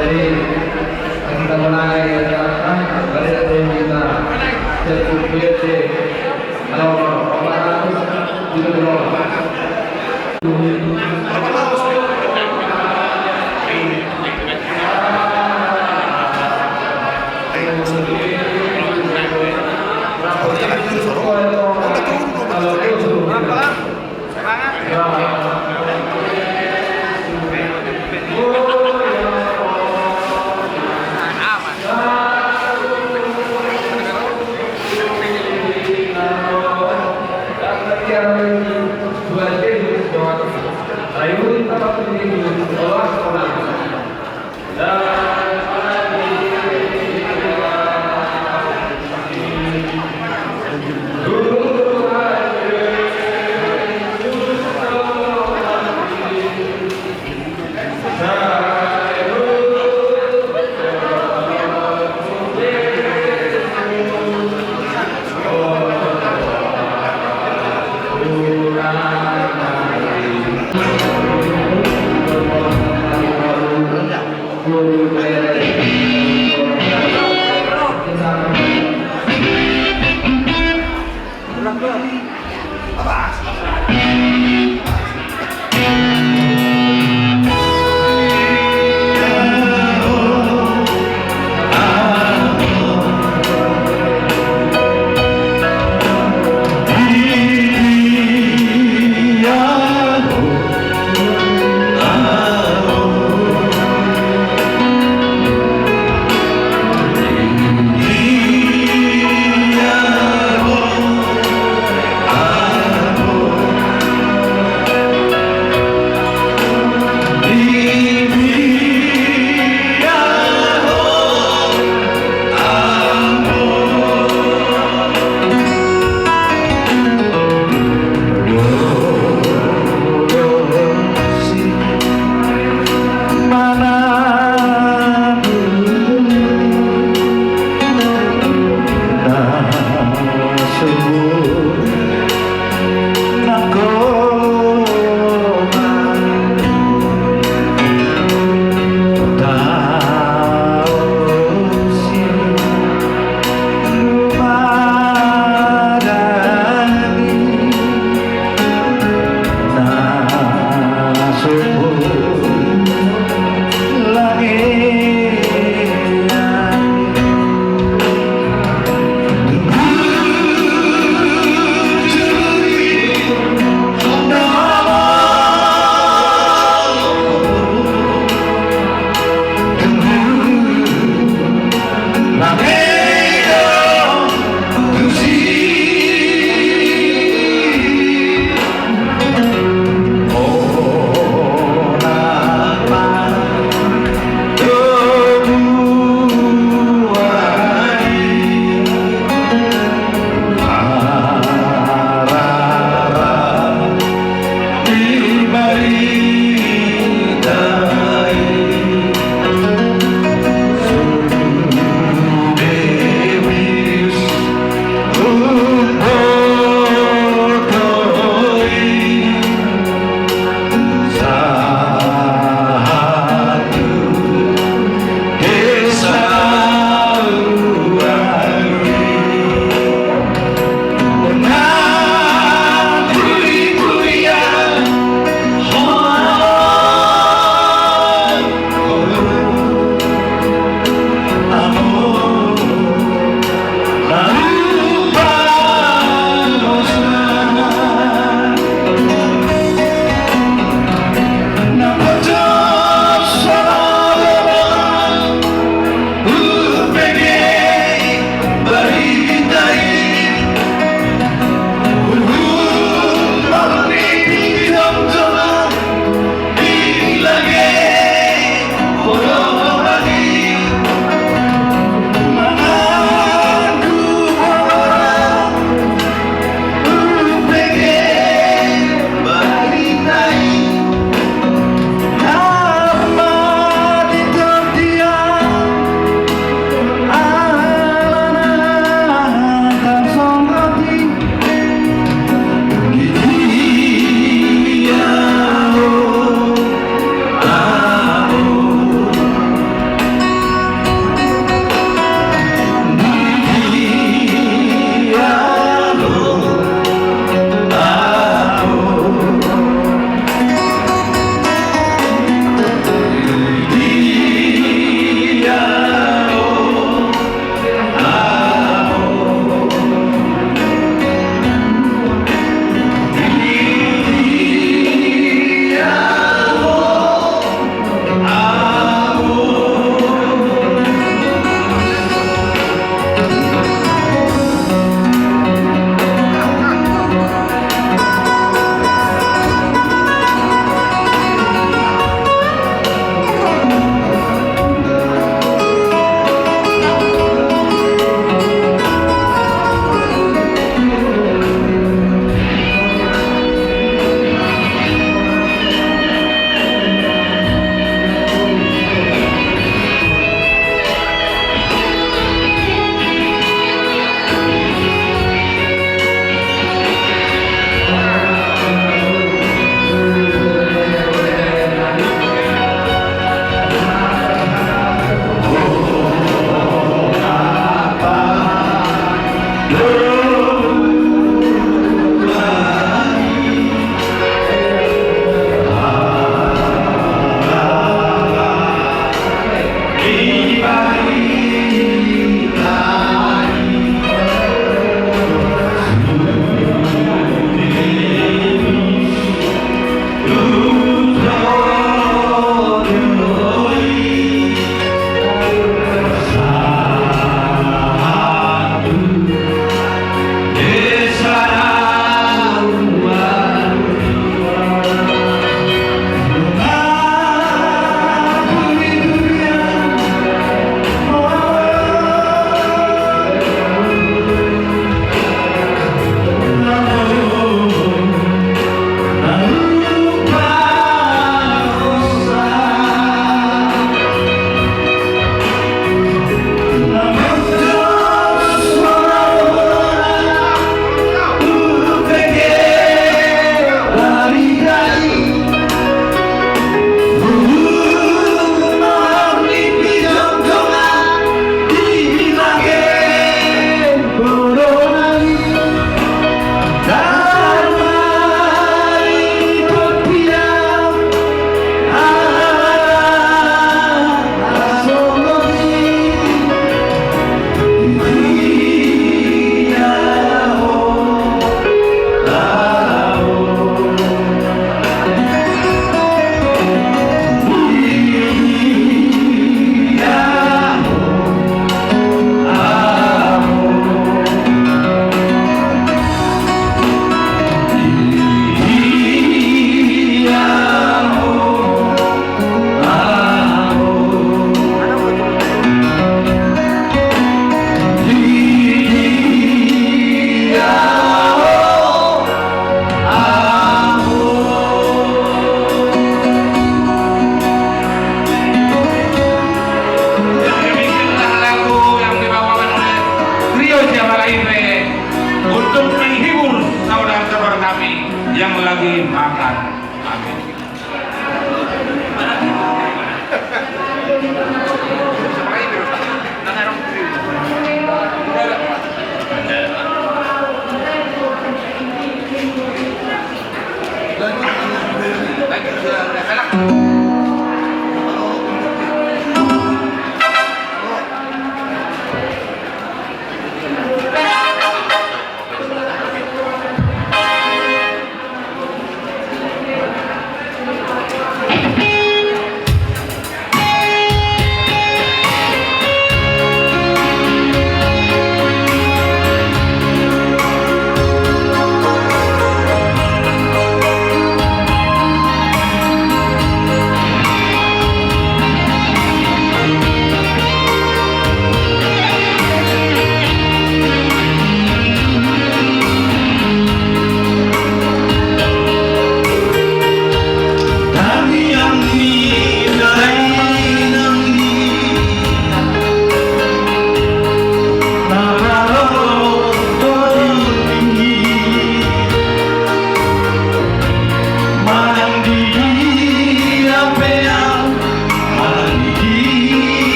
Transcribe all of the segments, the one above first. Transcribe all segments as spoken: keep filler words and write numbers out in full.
Jadi, kita mulai acara, mari kita jadi, kalau, kalau, Yang lagi makan. Amin.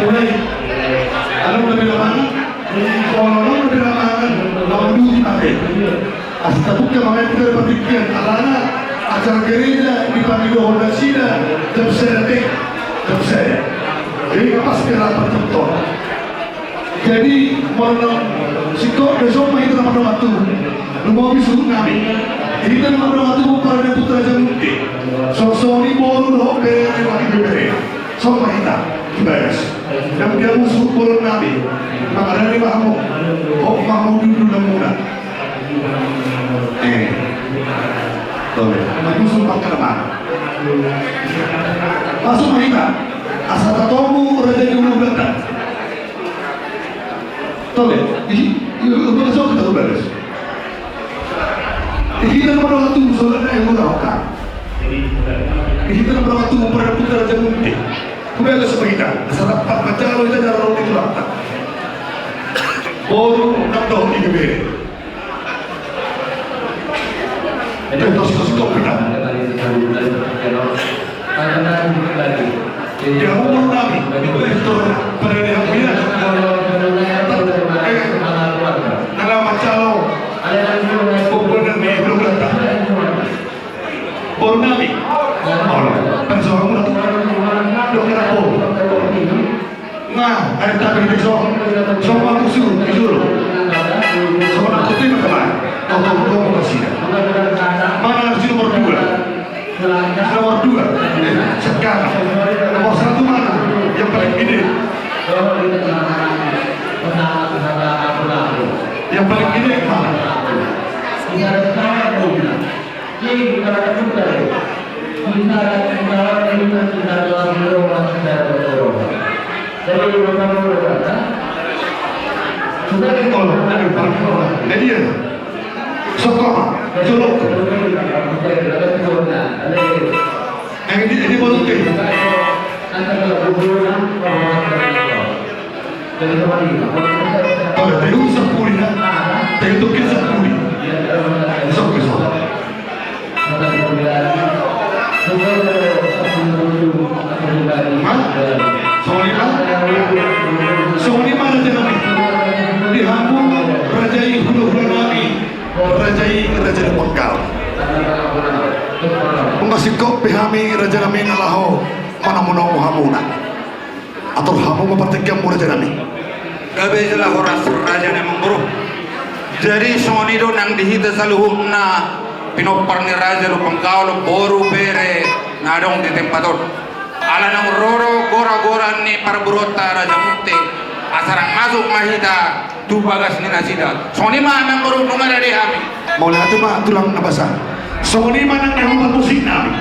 Mulai. Anu, lebih lama. Kalau lebih lama, mau dulu dipakai. Asa tabuka, makanya kita dapat pikiran. Alana acara gereja dipanggil honda sida jam sada, jam sada. Jadi pas kira pertutup. Jadi molo singkop, besok mah hita na mardongan tubu. Lumobi suhut nami. Hita na mardongan tubu, Pardede Putra Raja Munte. Songon i boru dohot bere, ibebere. Songon i hita, ibagas. Nang dia musu bolon nami. Mangarani ma hamu. Hop ma hamu dulu namuna. Eh. Tole. Manyusul pangkalaman. Masuk ma hita. Asa tatomu raja di ulu belakang. Tole. Ih, ih, ih, ih, ih, ih, ih, hita na mardongan tubu, saudara, yang murah otak. Hita na mardongan tubu, Pardede Putra Raja Munte. Hubagas ma hita, asa rap manjalo hita jala roti tu rata. Boru nang dohot ibebere. Tos, tos, tos, tos, hita. Dia umur nami, itu itu pada dia punya. Eh, ala manjalo. Boru nami, belum datang. Boru nami. Boru. Persoalan. Dokter apa? Nah, air tapi di so. So bagus tu, jujur. So nak putih macam mana? Kau tahu, kau mau kasih. Mana harus nomor dua? Nomor dua. Eh, sekarang. Nomor satu mana? Yang paling gede. Yang paling gede mana? Jadi, jadi, Ora, tehu sampuli na. Tehu tukin sampuli. Sok, sok. Hah? Songon i ma? Songon i ma raja nami. Di hamu raja i hulahula nami. Raja i raja ni pangkal. Nunga singkop pe hami raja nami na laho manamu-namu hamuna. Atur hamu ma partingkianmu raja nami. Gabe jala horas raja nami amangboru. Jadi songon i do nang di hita saluhutna pinompar ni raja do panggaolo boru bere na adong di tempat on. Ala naung ro do gora-gora ni parboruonta Raja Munte asa rap masuk ma hita tu bagas ni nasida. Songon i ma amangboru nunga rade hami. Mauliate ma tulang na basa. Songon i ma nang na huparmusik nami.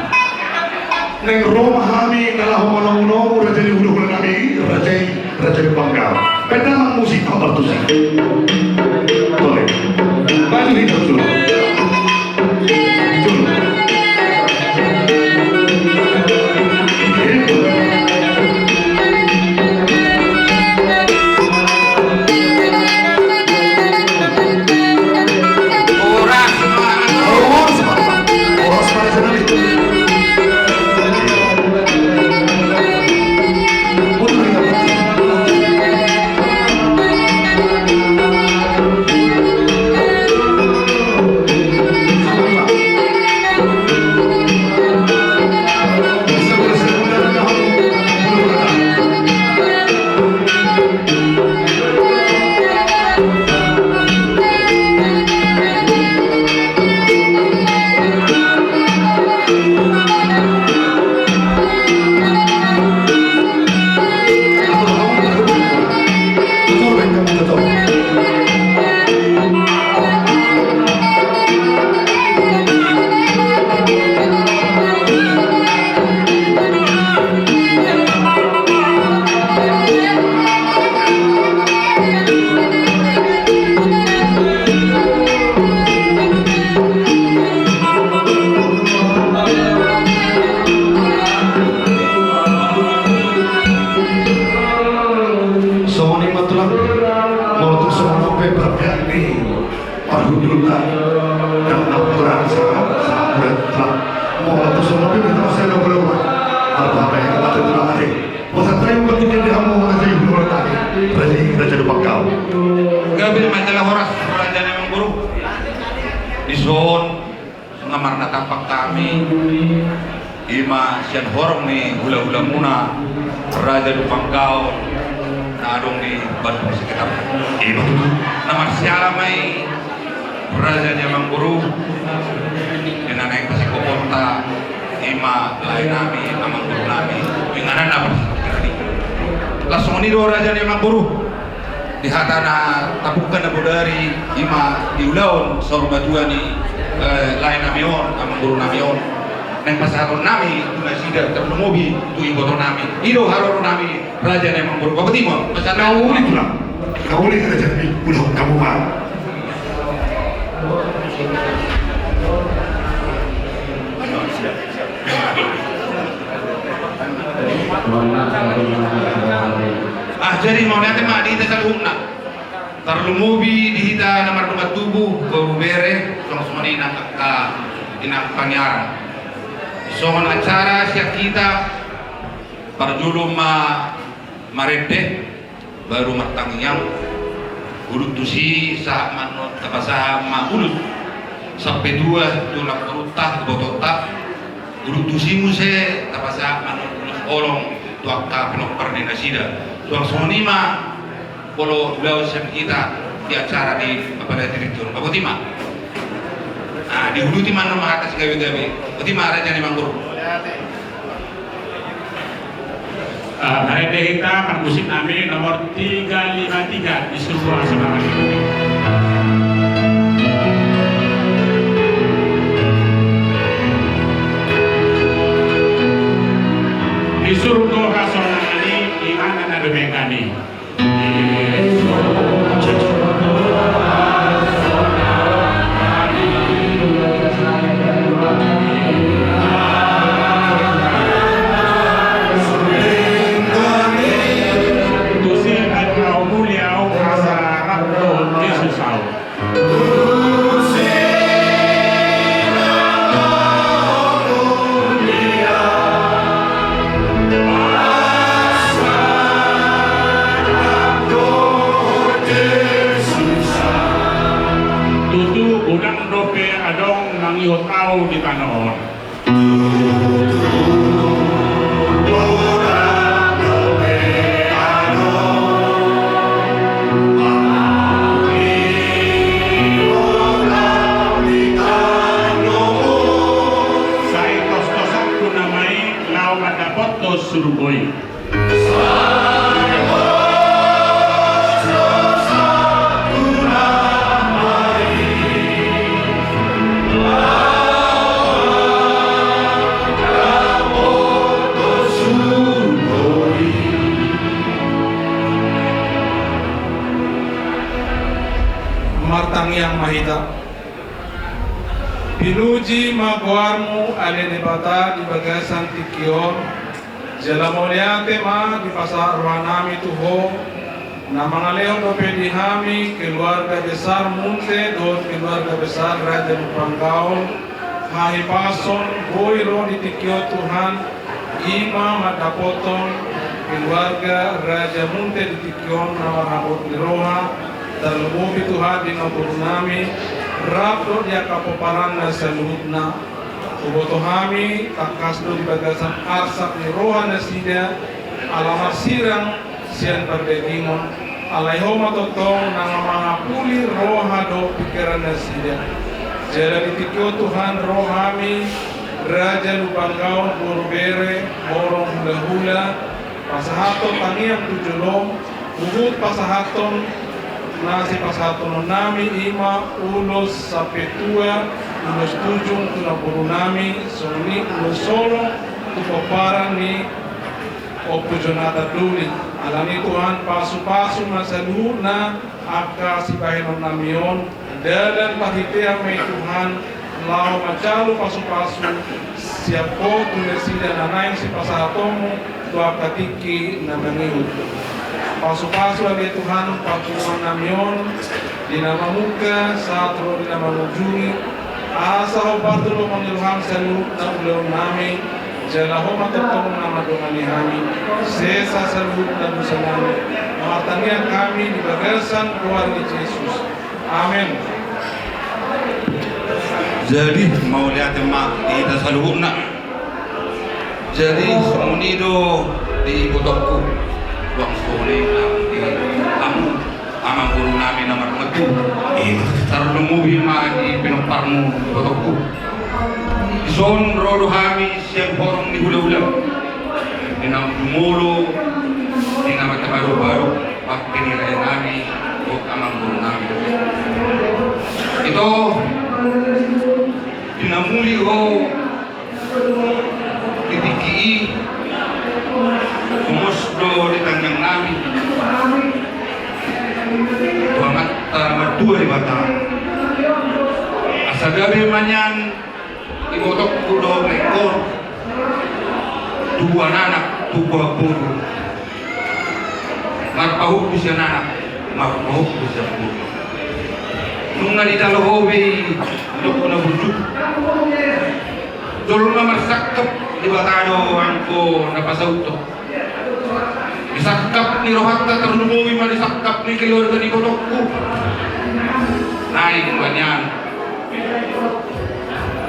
Naeng ro ma hami na laho manamu-namu raja ni hulahula nami, raja i raja ni pangkal. Penda ma musik na huparmusik. Tole. Maju hita jolo. Parhundulta, dan nampuna sa, sa, sa, mau atas sama pun kita masih ada berapa? Apa, apa yang kita tuju nanti? Masa tayo magtiga di hamu, masa tayo berapa tadi? Raja, Raja Dupangkaol. Gabe ma jala horas, Raja ni Amangboru. Dison, na marnatampak hami. I ma sian horong ni hulahulamuna, Raja Dupangkaol, na adong di Bandung sekitar. I ma tutu. Na marsiala ma i, Raja ni Amangboru, di na naeng pasingkoponta, i ma lae nami, amangboru nami, inganan na marsiala. Laos songon i do, Raja ni Amangboru. Di hata na tabuka na bodari, i ma di ulaon saur matua ni, eh, lae nami on, amangboru nami on. Naeng pasahaton nami tu nasida, tarlumobi tu iboto nami. I do haroro nami, Raja ni Amangboru. Boti ma, pasahat. Na uli tulang. Na uli, Raja nami, ulaon hamu ma. Ah, jadi mauliate ma di hita saluhutna. Tarlumobi di hita na mardongan tubu, boru bere, songon i nang angka inang pangiaran. Songon acara sian hita, parjolo ma marende, baru martangiang. Udut tusi sahat ma annon tapasahat ma ulos sampetua tu namborunta, tu ibotonta. Udut tusi muse tapasahat ma annon ulos holong tu angka pinompar ni nasida. Suang songon i ma molo ulaon sian hita di acara ni Bapak Dati Ritu. Boti ma. Ah, diuduti ma annon ma hata sigabegabe. Boti ma, Raja ni Amangboru. Ah, marende hita, marmusik nami nomor tiga lima tiga, di Surgo Asal Nami. Di Surgo Asal Nami, di mana na dope kami. Tutu godang dope adong mangihut ahu di tano on. Sai tostosanku nama i laho mandapothon surgo i. Martangiang ma hita. Pinuji ma goarmu ale Debata di bagasan tingki on. Jala mauliate ma dipasahat rohanami tu Ho, na mangalehon dope di hami keluarga besar Munte dohot keluarga besar Raja Dupangkaol hahipason boi ro di tingki on Tuhan, i ma mandapothon keluarga Raja Munte di tingki on na marhabot ni roha, tarlumobi Tuhan di namborunami, rap dohot di angka pomparanna saluhutna. Huboto hami, tangkas do di bagasan arsak ni roha nasida, ala marsirang sian pardagingon, alai Ho ma tongtong na mangapuli roha dohot pingkiran nasida. Jala di tingki on Tuhan ro hami, Raja Lumban Gaol boru bere, horong hulahula, pasahathon tangiang tu jolom, huhut pasahathon na sipasahathonon nami i ma ulos sampetua, ulos tujung tu namboru nami, songon i ulos holong tu pomparan ni Ompu Jonatan Doli. Alani Tuhan pasupasu ma saluhutna angka sibahenon nami on, dalan parhitean ma i Tuhan, laho manjalo pasupasu sian Ho tu nasida na naeng sipasahatonmu tu angka tingki na mangihut. Pasupasu ale Tuhan pangkirimon nami on, Di na mamungka sahat ro di na mangujungi, asa hombar tu lomo ni roham saluhutna ulaonnami, jala ho ma tongtong na mandongani hami, sesa saluhutna dosanami, na martangiang hami di bagasan goar ni Jesus. Amen. Jadi, mauliate ma di hita saluhutna. Jadi, songon i do di ibotongku, bangso ni nang di hamu, amangborunami na marhaha tu. Tarlumobi ma di pinomparmu, ibotongku. Dison ro do hami sian horong ni hulahulam, di naung jumolo di na mate barubadu, pangke ni rajanami dohot amangborunami. Ito, di na muli ho di tingki i, gomos do di tangiangnami tu Amanta martua Debata, asa gabe ma nian ibotongku dohot laengkon, tubuan anak, tubuan boru, marpahompu sian anak, marpahompu sian boru. Nunga ditalo ho be i, didok na burju. Jolma marsangkap, Debata do anggo na pasaut ho. Di sangkap ni rohanta tarlumobi ma di sangkap ni keluarga ni ibotongku. Naeng ma nian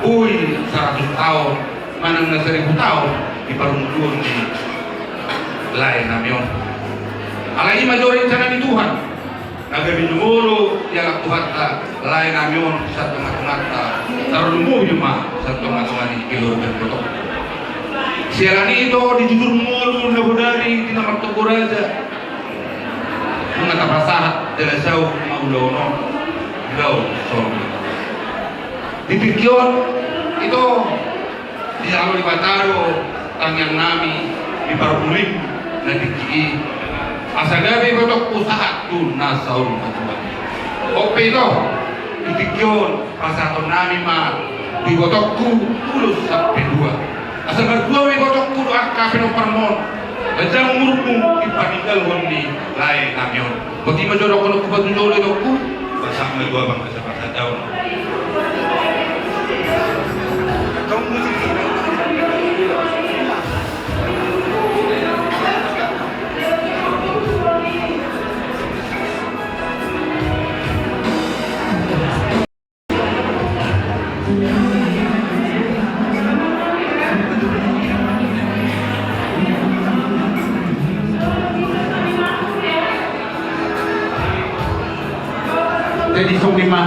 boi saratus taon manang na saribu taon di parungkilon ni laenami on. Alai i ma jo rencana ni Tuhan. Na gabe jumolo dialap Tuhanta laenami on sian tongatonganta, tarlumobi ma sian tongatonga ni keluarga ni ibotongku. Siala ni i, ito, di jujur ngolu na bodari di na martonggo raja, nunga tapasahat jala saut ma ulaon on, ulaon sorga. Di tingki on, ito, dijalo Debata do tangiangnami di parpudi na tingki i, asa gabe ibotongku sahat tu na saur matua. On pe, ito, di tingki on pasahatonnami ma tu ibotongku ulos sampe dua, asa martua ma ibotongku dohot angka pinomparmon, ganjang umurmu di paninggalhon ni laenami on. Boti ma jo dohononku, boti jo dohononku, pasahat ma jo abang. Jadi songon i ma,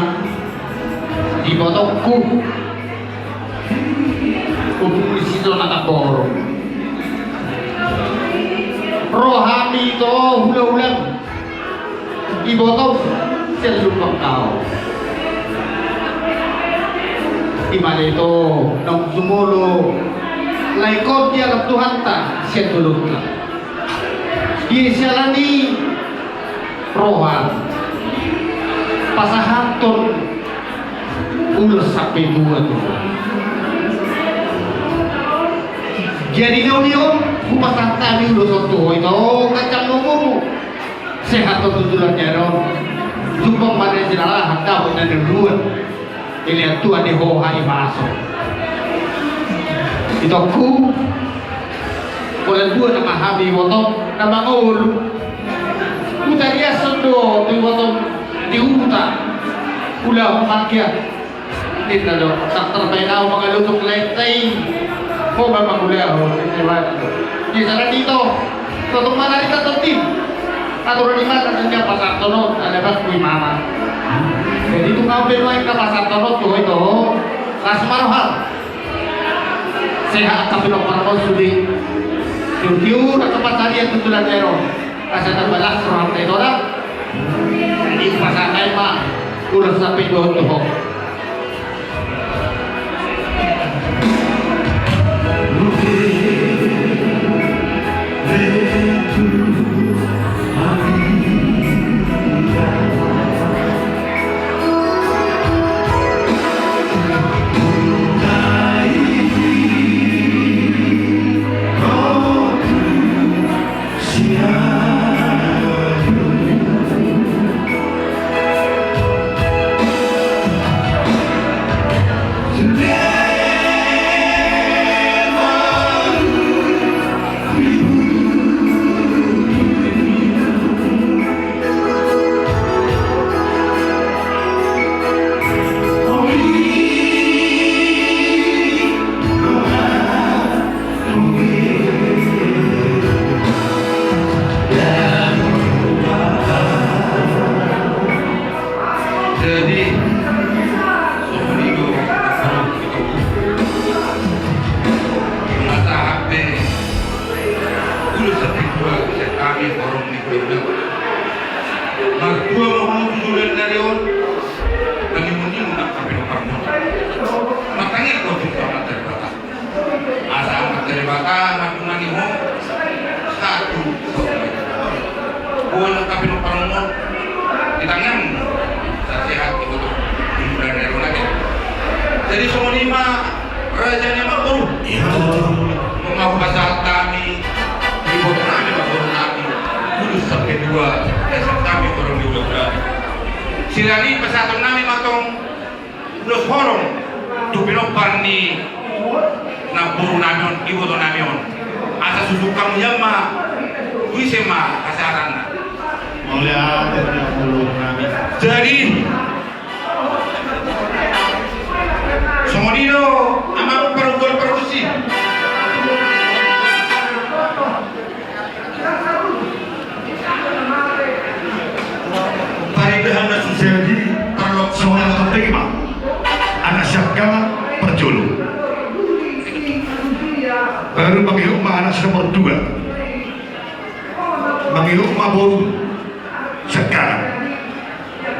ibotongku, umpung disi do na taboru, ro hami tu hulahulam, ibotong, sian Lumban Kao. I ma, ito, naung jumolo laengkon dialap Tuhanta sian dolok. Di siala ni i, roha pasahathon ulos sampe dua tu ho. Jadi na uli on, hupasahat hami ulos on tu ho, ito, ganjang ma umurmu, sehat ho tu joloan ni ari on, jumpang ma na jinalahan, dapot na niluluan. Dilehon Tuhan di ho hahipason. Itongku, holan dua nama hami ibotong na mangolu. Hutariashon do tu ibotong di huta, ulahon manggia. Ninna do, ndang tarbahen ahu mangalutung laenta i. Ho ma mangulahon, ninna ibana. Di siala ni i, ito, tongtong ma na rita tondi. Aturan ni imana na nian pasahathon on, alai bangku imana. Jadi tung ahu pe nuaeng na pasahathon on tu ho, ito, las ma roham. Sehat angka pinomparmon sude. Tiur-tiur angka pansarian tu joloan ni ari on. Asa tamba las roham, ito, da. Jadi pasahat ahu ma ulos sampe dua tu ho. Raja ni amangboru. Ia. Mauliate ma hupasahat hami, iboto nami, amangboru nami, ulos sampulu dua, dasar nami, horong ni ulaon nami. Sirari pasahaton nami ma tong ulos horong tu pinompar ni namboru nami on, iboto nami on. Asa susung hamu hian ma, tu ise ma hasahatanna. Mauliate, amangboru nami. Jadi, songon i do, amang parhundul pargonsi. Parindahan na so jadi, parlok songon na tadi ma. Anak siangkangan parjolo. Baru mangihut ma anak si nomor dua. Mangihut ma boru siangkangan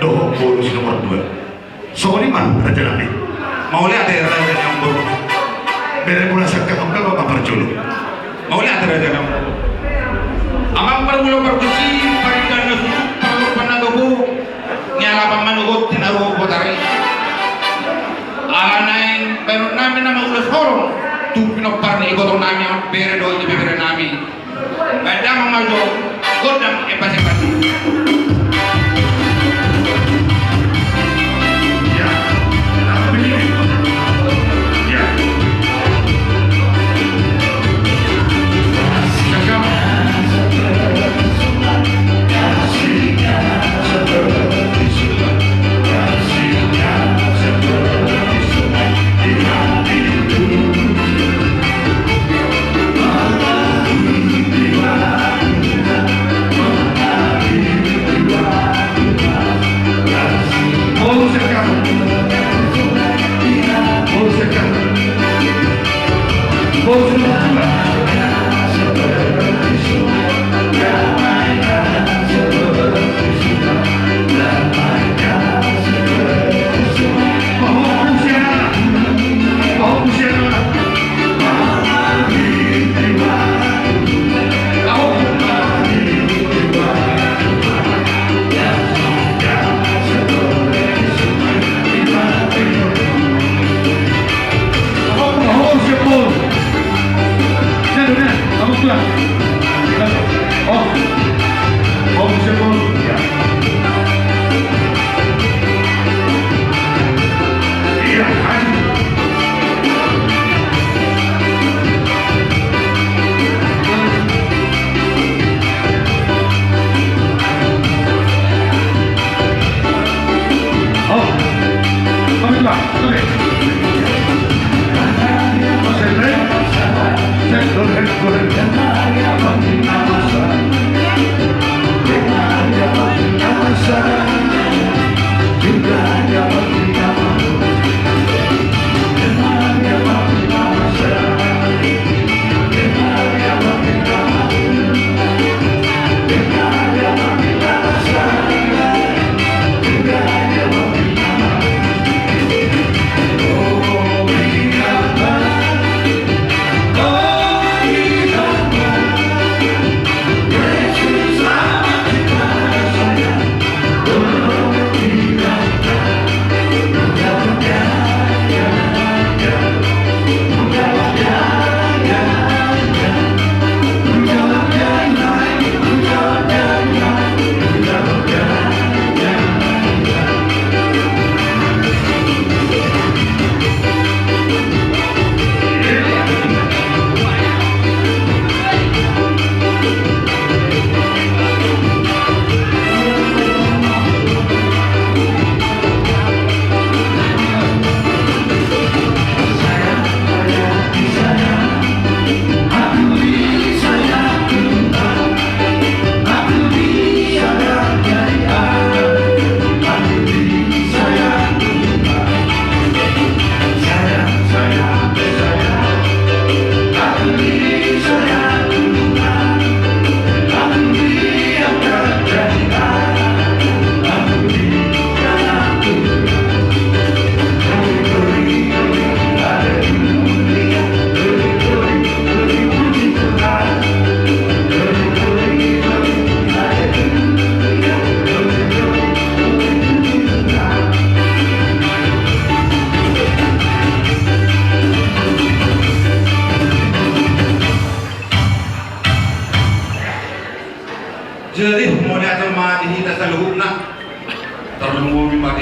dohot boru si nomor dua. Songon i ma, raja nami. Mauliate, raja ni amangboru. Bere mula siangkangan ma parjolo. Mauliate, raja ni amangboru. Amang parhundul pargonsi, parindahan na susuk, parlok na gogo ni alapan manogot, tinaruhon botari. Ala naeng baenon nami nama ulos horong tu pinompar ni iboto nami on, bere dohot ibebere nami. Baen damang ma jo gondang, epas-epas. Ya. Ya.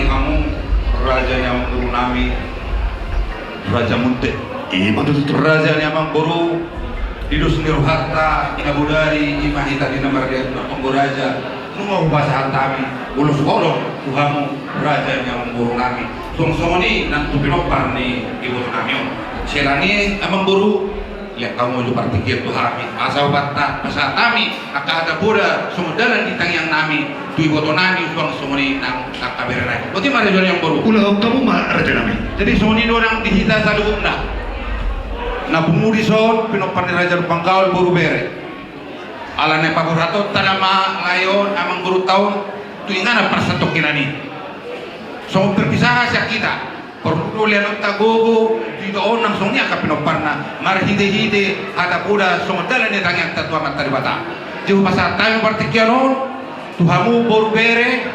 Hamu raja ni amangboru nami, Raja Munte. Ima tutu. Raja ni amangboru, di dos ni rohanta na bodari, ima hita di na marliat na panggo raja. Nunga hupasahat hami ulos holong tu hamu raja ni amangboru nami. Suang songon i nang tu pinompar ni iboto nami on. Sela ni amangboru, liat hamu jo partingkian tu hami. Asa hupasahat hami angka hata poda songon dalan ni tangiang nami tu iboto nami, suang songon i nang tu angka bere nami. Boti ma raja ni amangboru. Ulahon hamu ma raja nami. Jadi songon i do nang di hita saluhutna. Na pungu dison pinompar ni raja Lumban Gaol, boru, bere. Alana paborhatonta nama lae on, amangborunta on, tu inganan parsatongkinan i. Songon perpisahan sian hita, porlu do leanonta gogo di ito on nang songon i angka pinomparna, marhitehite hata poda songon dalan ni tangiangta tu Amanta Debata. Jadi hupasahat hami partingkian on tu hamu boru, bere,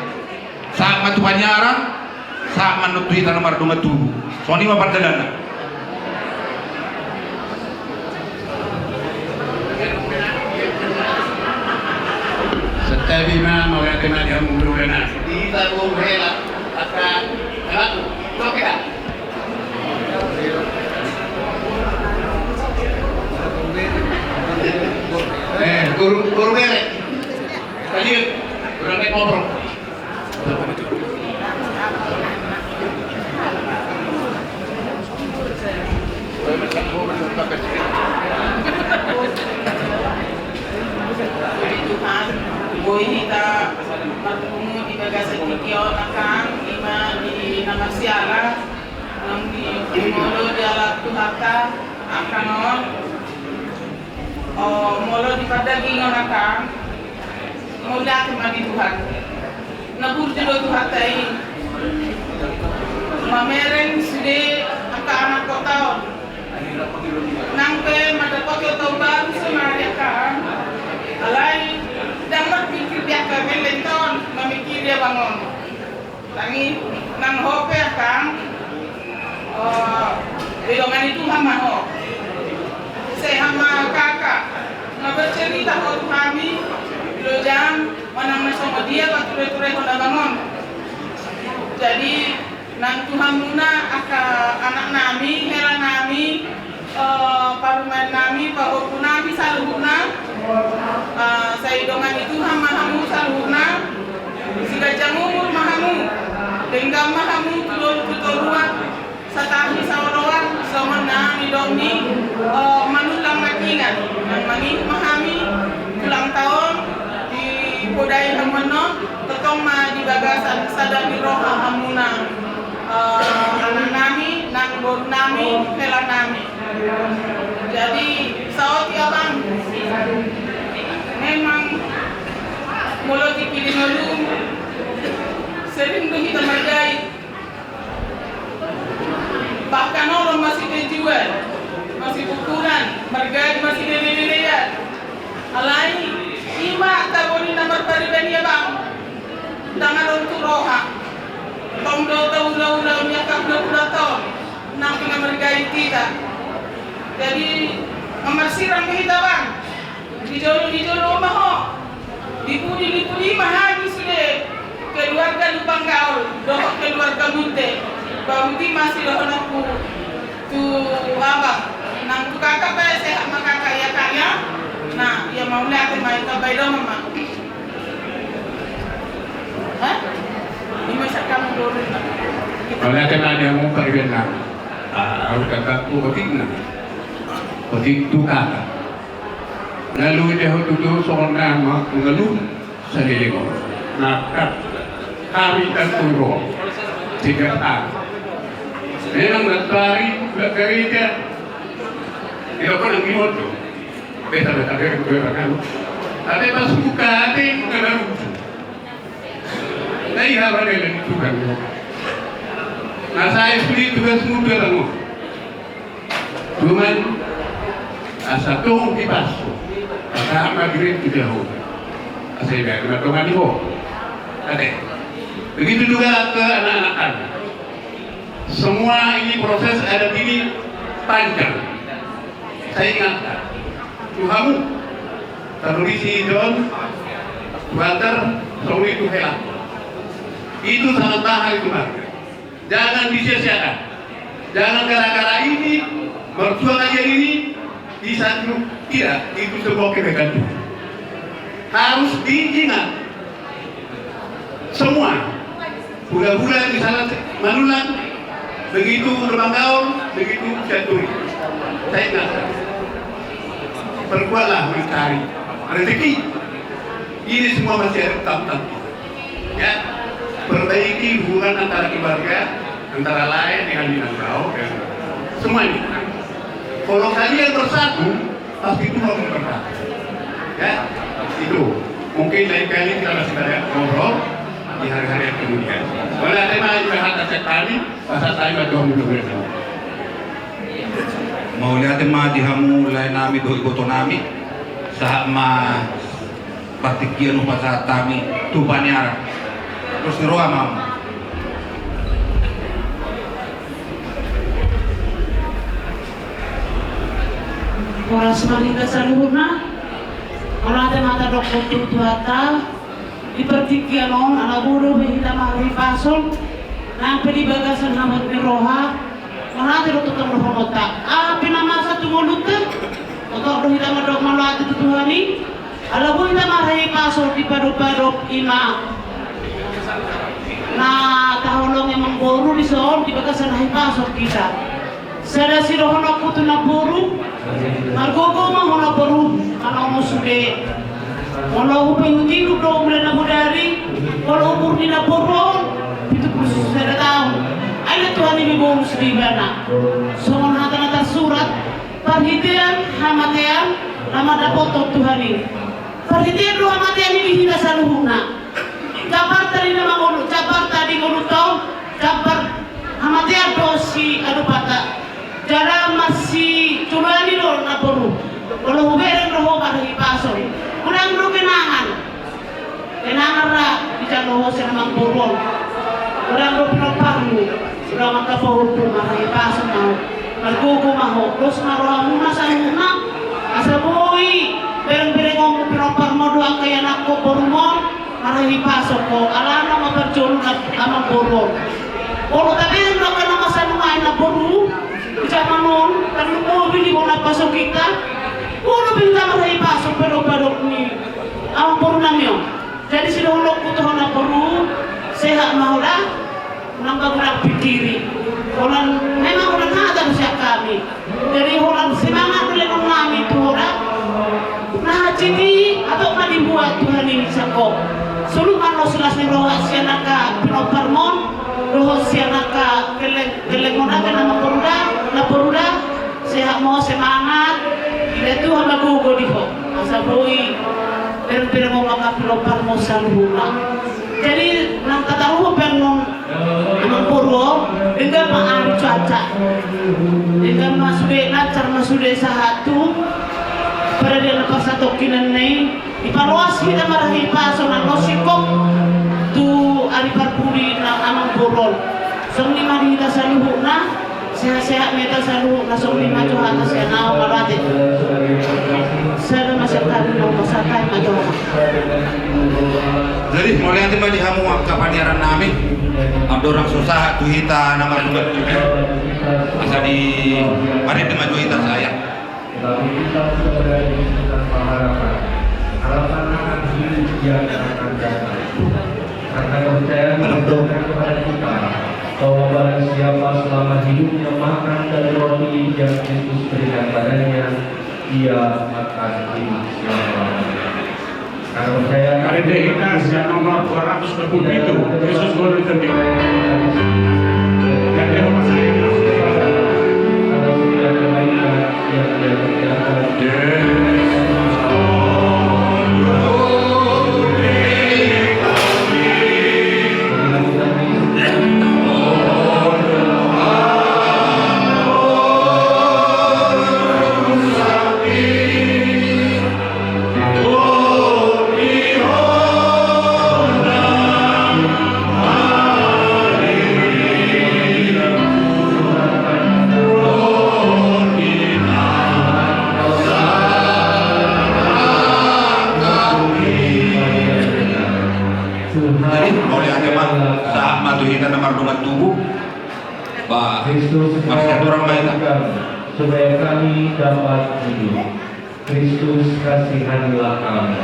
sahat ma tu paniaran, sahat ma tu hita na mardongan tubu. Songon i ma pardalanna. Santabi ma, mauliate ma di hamu boru, bere nami. Di hita boru hela, angka hela tu. Oke, Kak. Eh, boru, boru, bere. Tadi, boru, bere, ngobrol. Tuhan, boi hita marpungu di bagasan tingki on, angkang, ima di na marsiala, nang di molo dialap Tuhanta, angkang on. O, molo di pardagingon, angkang, mauliate ma di Tuhan. Na burju do Tuhanta i. Mamereng sude angka anakhonta on. Nang pe mandapothon taon baru sonari, angkang. Alai ndang marpingkir di angka bellenta on, mamingkiri abang on. Tangi nang ho pe, angkang. Eh, didongani Tuhan ma ho. Sehat ma kakak. Nga bercerita ho tu hami, loja, manang na songon dia pature-turehon abang on. Jadi, nang tu hamuna angka anak nami, hela nami, eh, parumaen nami, pahompu nami saluhutna, eh, sai dongani Tuhan ma hamu saluhutna, siganjang umur ma hamu, denggan ma hamu tu dolok tu toruan, satahi saoloan, songon na nidok ni, eh, Manullang Nangkiningan, nang mangihut ma hami ulang taon, dipodai hamu annon, tongtong ma di bagasan sada ni roha hamuna, eh, anak nami, nang boru nami, hela nami. Jadi, saotik abang. Memang, molo di Kilingolu, sering do hita margait. Bahkan olo masipejuan, masibukuran, margait, masinelelelean. Alai, ima tabo ni na marpariban i, abang. Ndang adong tu roha. Tong do taulaula on i angka hulahulanta on, nang pe na margait hita. Jadi, nga marsirang be hita, bang. Di jolo, di jolo ma ho. Di pudi, di pudi ma hami sude. Keluarga Lumban Gaol dohot keluarga Munte. Baru di ma sidohononku tu abang. Nang tu kakak pe, sehat ma kakak, ya, Kak, ya. Nah, ia mauliate ma, i tambai dongan ma. Hah? Ima sakamu boru. Mauliate ma di hamu pariban nami. Ah, au kakakku, otik na. Otik tu kakak. Lalu dia ho tutu songon nama ngalu salilingon. Nah, kan. Kami kan tunggu. Tiga tahun. Memang nanti bulan gereja. Tidak pernah gimana. Beta, beta, beta, beta, kan. Tapi pas buka hati, bukan lucu. Na i haba ni Tuhan. Na sai sude tugasmu tu abang on. Cuman asa tong dipasu. Asa ma dirintu Jahowa. Asa ibarat ma dongani ho. Ate. Begitu juga ke anak-anak kami. Semua ini proses adat ini panjang. Saya ingatkan tu hamu, tarlumobi di ito on, tu anak, songon i tu hela. Itu sangat mahal itu, Bang. Jangan disia-siakan. Jangan gara-gara ini, mertua kalian ini, bisa dulu. Tidak, itu semua kebaikan Tuhan. Harus diingat. Semua. Hula-hula di sana, Manulak, begitu Lumanggaol, begitu Sianturi. Saya ingatkan. Perkuatlah mencari rezeki. Ini semua masih ada utang-utang. Ya, perbaiki hubungan antara keluarga, antara lae dengan Minangkabau, dan semuanya. Kalau kalian bersatu, pasti Tuhan memberkati. Ya, itu. Mungkin lain kali kita masih banyak ngobrol di hari-hari yang kemudian. Wala tema juga hata sekali, pasal saya dua puluh dua. Mauliate ma di hamu lae nami dohot iboto nami, sahat ma partingkian hupasahat hami tu paniaran. Terus ni roha ma. Horas ma di hita saluhutna. Mauliate ma tadokkon tu Tuhanta. Di partingkian on, ala boru be hita marhahipason, nang pe di bagasan habot ni roha, mauliate do tongtong dohononta. Aha pe na masa tu ngolunta, tongtong do hita mandok mauliate tu Tuhan i, ala boru hita marhahipason di padopadop i ma. Na taholongi amangboru dison di bagasan hahipason hita. Sada sidohononku tu namboru, margogo ma ho namboru, manomu sude. Molo hupaihut-ihut do mula na bodari, molo umur ni namboru on pitu pulu sada taon. Ai na Tuhan i be bonus do ibana. Songon hata na tarsurat, parhitean hamatean na mandapothon Tuhan i. Parhitean do hamatean i di hita saluhutna. Jambarta di na mangolu, jambarta di ngolunta on, jambar hamatean do siadopanta. Jala marsijoloan i do namboru. Molo hubereng do ho marhahipason, godang do kenangan. Kenangan ra dijalo ho sian amangboru on. Godang do pinomparmu. Godang angka pahompung, marhahipason ma ho. Margogo ma ho. Dos ma rohamuna saluhutna. Asa boi bereng-berengonmu, pinomparmu dohot angka ianakkon, borumon. Marhahipason ho, alana ma parjolo na amangboru on. Molo tabereng do angka na masa nuaeng namboru, di jaman on, tarlumobi di bona pasokinta, molo pe hita marhahipason padopadop ni amangboru nami on. Jadi sidohononku tu ho namboru, sehat ma ho da. Unang ba godang pikiri. Holan memang godang hata do sian hami. Jadi holan semangat do lehon nami tu ho da. Na hansit i, atok ma dibuat Tuhan i sian ho. Solu ma laos las ni roha sian angka pinomparmon dohot sian angka gelleng, gellengon, angka na namboru da, namboru da. Sehat ma ho, semangat. Ida Tuhan ma gogo di ho. Asa boi bereng-berengonmu angka pinomparmon saluhutna. Jadi nang tataruhon pe annon amangboru, denggan ma ari cuaca. Denggan ma sude, lancar ma sude sahat tu paradian na parsatongkinan na i. Dipaloas hita marhahipason annon singkop tu ari parpudi na amangboru on. Songon i ma di hita saluhutna. Sehat-sehat ma hita saluhutna. Songon i ma jo hata sian ahu, mauliate. Sada ma sian hami, na hupasahat hami ma jo hata. Jadi mauliate ma di hamu angka paniaran nami. Andorang so sahat tu hita na marhula tu, asa di marende ma jo hita saya. Tetapi kita sudah berada di sekitar pengharapan. Harapan akan hidup yang akan datang. Karena kepercayaan menunjukkan kepada kita bahwa barang siapa selama hidupnya makan dari roti yang Kristus berikan padanya, ia akan hidup selama-lamanya. Karena percaya. Ari dei, kita siap nomor dua ratus dua puluh tujuh. Yesus boleh ditending. Dan dia masih hidup. Pak, Kristus, kasihanilah kami, supaya kami dapat hidup. Kristus, kasihanilah kami.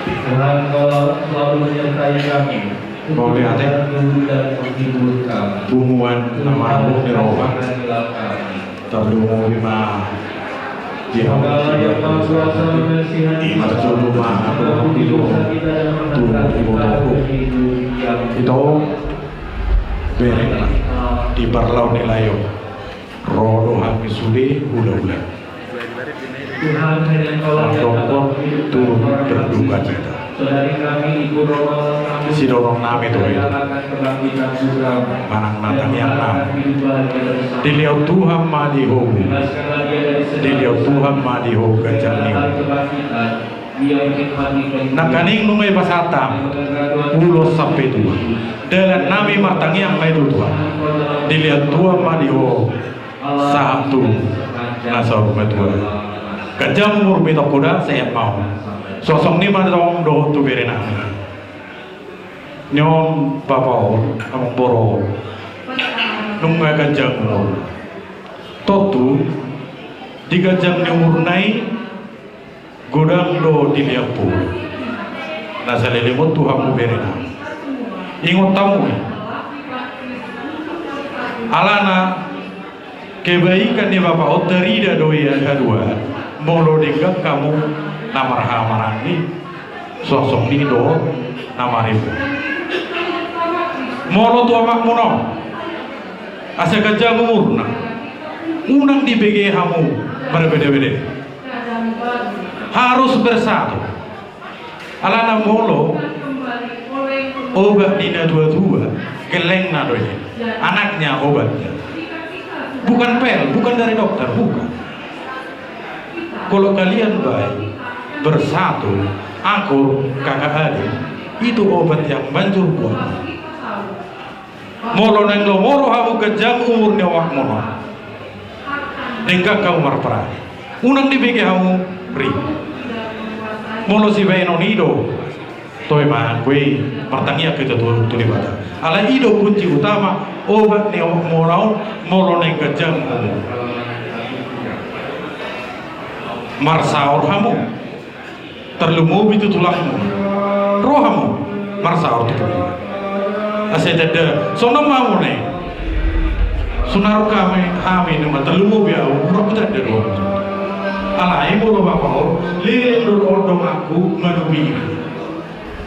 Tuhan, Engkau selalu menyertai kami, untuk membantu dan menghibur kami. Punguan na marbue ni roha. Tuhan, kasihanilah kami. Tarlumobi ma di hamu. Ima tarlumobi ma hamu di hamu. Ito, bereng ma di parlaon ni lae on. Ro do hami sude hulahula. Mandok tu berduka cita. Sidongan nami do i. Manang na tangiang nami. Dilehon Tuhan ma di ho. Dilehon Tuhan ma di ho ganjang ni. Nangkaning nunga dipasahat hami ulos sampe tua. Dalan nami martangiang ma i tu Tuhan. Dilehon Tuhan ma di ho. Sahat tu na saur matua. Ganjang umur ma i tong, hoda sehat ma ho. Songon i ma tong dohot tu bere nami. Nion bapa on, amangboru on. Nunga ganjang umur. Tontu di ganjang ni umurna i. Godang do dilehon Tuhan. Na saleleng on tu hamu bere nami. Ingot hamu i. Alana kebaikan ni bapa on tarida do i haduan. Molo denggan hamu na marhaha maranggi. Songon i do na maribur. Molo tu amakmuna on. Asa ganjang umurna. Unang dibege hamu marbedabeda. Harus bersatu. Alana molo obat ni na tuatua, gellengna do i. Anaknya obatnya. Bukan pil, bukan dari dokter, bukan. Kalau kalian baik, bersatu, akur, kakak adik, itu obat yang manjur buat. Molo naeng lomo rohamu, ganjang umur ni awakmu, denggan hamu marpara. Unang dibege hamu ri. Molo sibaenon i do, toe ma anggo i martangiang hita tu, tu Debata. Alai i do kunci utama obat ni awakmu on, molo naeng ganjang umur. Marsaor hamu. Tarlumobi tu tulangmu. Ro hamu marsaor tu tulangmu. Asa tanda songon ma hamu ne. Sunar kami, hami nunga tarlumobi au, ura hutanda do. Alai molo bapa on, leleng do on donganku mangurupi.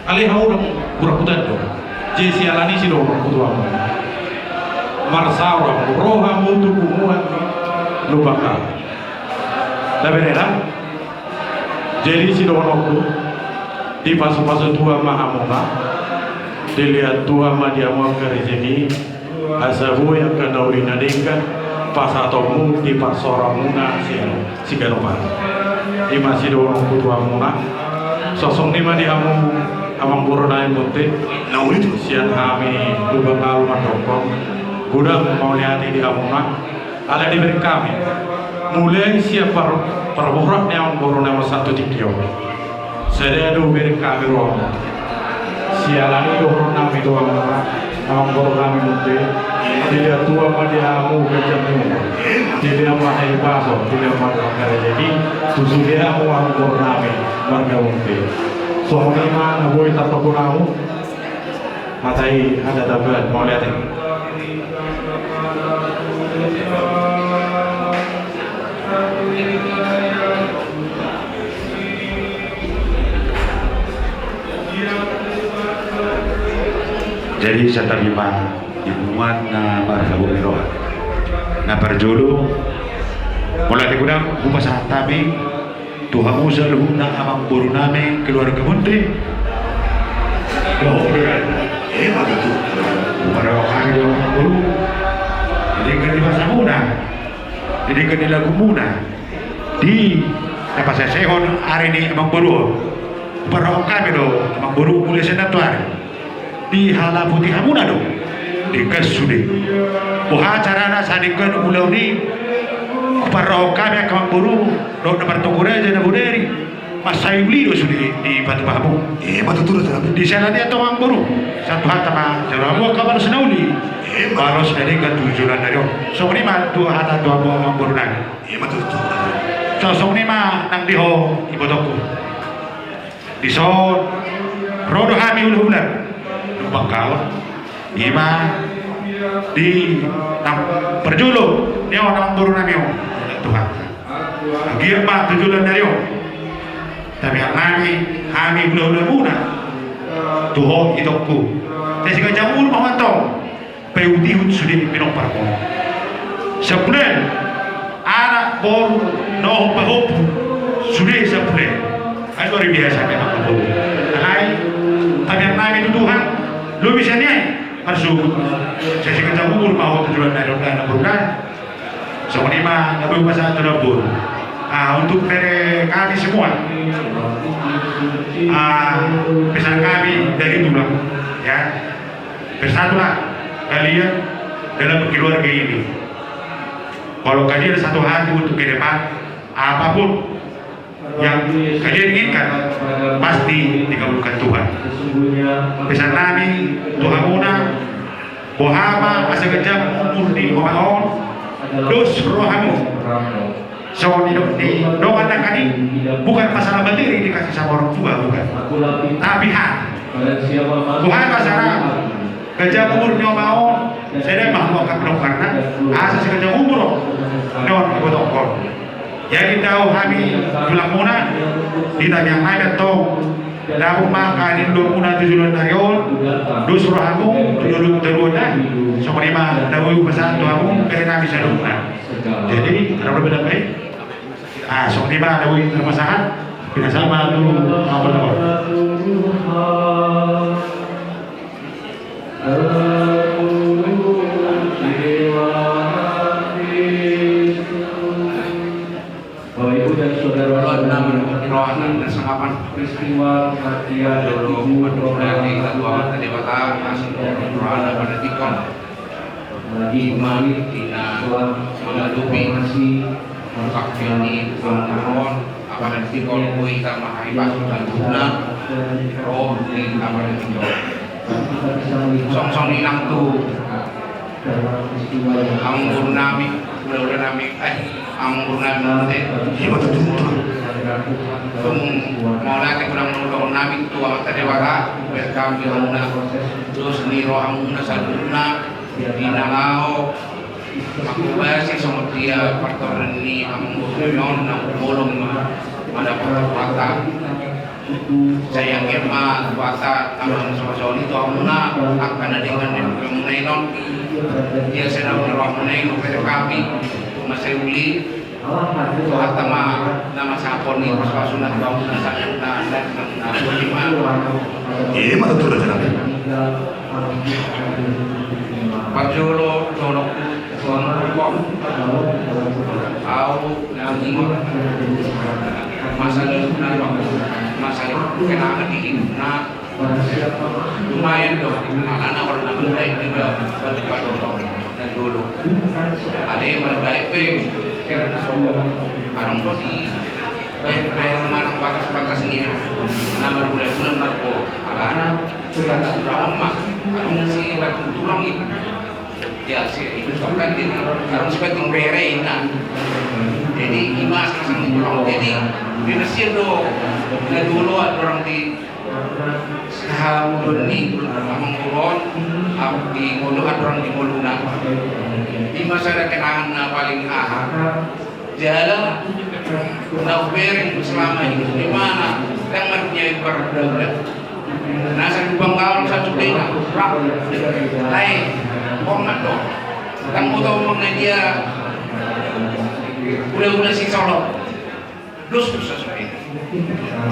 Alai hamu do ura hutanda. Jadi siala ni i sidohononku tu hamu. Marsaor hamu, ro hamu tu punguan ni lubang. Tabereda. Jadi sidohononku, dipasupasu Tuhan ma hamuna, dilehon Tuhan ma di hamu angka rejeki, asa boi angka na uli na denggan pasahatonmu di parsaoranmuna siganup ari. I ma sidohononku tu hamuna. Songon i ma di hamu amangboru nami bonte, na uli tu sian hami Lumban Alu mandokkon, godang mauliate di hamuna. Ala dibereng hami mulai sian par-, parboruon ni amangboru nami sahat tu tingki on. Sada do bereng hami rohamuna. Siala ni i dohonon nami tu hamuna, amangboru nami bonte, dilehon Tuhan ma di hamu ganjang ni umur. Dilehon ma hahipason, dilehon ma angka rejeki tu sude hamu amangboru nami marga bonte. Songon i ma na boi tarpatupa hamu. Hata i, hata tambahan, mauliate. Jadi santabi ma di punguan na marhabot ni roha. Na parjolo, mauliate godang hupasahat hami tu hamu saluhutna amangboru nami keluarga bonte. Dohot do, eh, ima tutu. Huparrohahon hami do amangboru, di denggan ni basamuna, di denggan ni lagumuna, di na pasesehon ari ni amangboru on. Huparrohahon hami do amangboru mulai sian antuari. Dihalaputi hamuna do denggan sude. Boha carana asa denggan ulaon i? Huparrohahon hami angka amangboru dohot na martonggo raja na bodari, mansai uli do sude dipatupa hamu. Ima tutu do. Di siala ni i antong amangboru, sahat tu hata ma jalo hamu angka ulos na uli. Baros na denggan tu joloan ni ari on. Songon i ma tu hata tu hamu amangboru nami. Ima tutu. So, songon i ma nang di ho ibotongku. Dison ro do hami hulahula. Nuaeng on ima di nang parjolo ni on amangboru nami on. Tuhan. Anggiat ma tu joloan ni ari on. Tamiang nami, hami hulahulamuna. Tu ho itongku. Sai siganjang umur ma ho antong. Paihutihut sude pinomparmuna. Sabulan anak boru na hombar hombar sude sabulan. Ai luar biasa memang amangboru. Alai tamiang nami tu Tuhan. Lobi sian i ai marsuhut. Sai siganjang umur ma ho tu joloan ni ari on amangboru. Songon i ma na boi hupasahat tu amangboru. Ah, untuk dari kami semua. Ah, pesan kami dari tulang, ya. Bersatulah kalian dalam keluarga ini. Kalau kalian satu hati untuk ke depan, apapun yang kalian inginkan pasti dikabulkan Tuhan. Pesan nami tu hamuna, boha ma asa ganjang umur ni omak on, dos rohamu. Songon nidok ni dongan nangkin i, bukan masalah materi dikasih sama orang tua, bukan. Tapi hati. Boha ma asa ganjang umur ni omak on, sai dang ma hamu angka pinompar na, asa sai ganjang umur on. Dongan ibotongkon. Jadi tahu hami tulangmuna, di tamiang nami antong. Dapot ma angka hanindoanmuna tu joloan ni ari on, dos rohamu tu dolok tu toruan na. Songon i ma na boi hupasahat tu hamu, bere nami saluhutna. Jadi, ada berbeda baik. Ah, songon i ma na boi hupasahat. Pinasahat ma tu amangboru. Bapak Ibu dan saudara-saudara, peristiwa kematian dari Ibu Bapak Ibu lagi, kita doakan tadi Bapak, masih doakan pada tikon. Lagi kemarin telah menghadapi Pakkon ni pangkaron, apala di tikon, boi tama hai pasu dan guna, ro di apala di tikon. Song song inang tu amangboru nami, hulahula nami, eh, amangboru nami, eh, ima tutu. Tung mau lagi kurang mulu nami tu amanta Debata, berkami hamuna, dos ni rohamuna saluhutna, di na laho, Aku basi songon dia partoran ni amangboru on na bolon ma madapothon huta. Sai anggiat ma huta amang songon i tu hamuna angka na denggan ni rohamuna i non. Dia senang ni rohamuna i mempere kami masa uli. Huta ma na masapon ni pasu-pasuna tu hamuna saluhutna na na na bolon ma. Ima tutu raja nami. Parjolo, jolo. Au na ingin masalah, masalah kenangan di hidupna. Lumayan do alana, olo na mandai di ba batu padoto na jolo. Ada yang mandai pe. Arong do di bae bae manang batas-batas ni na marbulan-bulan marko alana. Sudah tak drama mah, kalau si batu tulang itu. Ya, si itu kan jadi, kalau si batu bere itu. Jadi ima sang tulang. Jadi di Mesir do, na dulu ada orang di Sahamudon ni amangboru on, di ngolu ada orang di ngoluna. Ima sada kenangan na paling aha. Jala na hubereng selama hidup di mana, dang marniai pardaula. Na sai hubang gaul satu dena, rak. Lae, hongat do. Dang boto omong na dia. Ula-ula si Solo. Dos do sasude.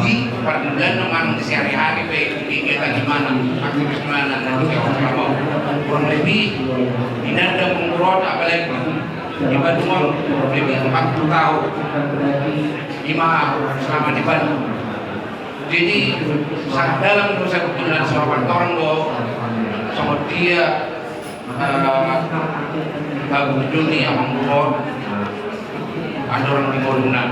Di pardaulaanna manang di sehari-hari pe, di kegiatan di mana, aktivitas di mana, na di kegiatan selama. Kurang lebih di nanda mengurut apalagi. Di Bandung on lebih empat puluh tahun. Ima selama di Bandung. Jadi sangat dalam do sabetulna, sama partorang do, sama dia, eh, Abu Juni, amangboru on, andorang di ngoluna.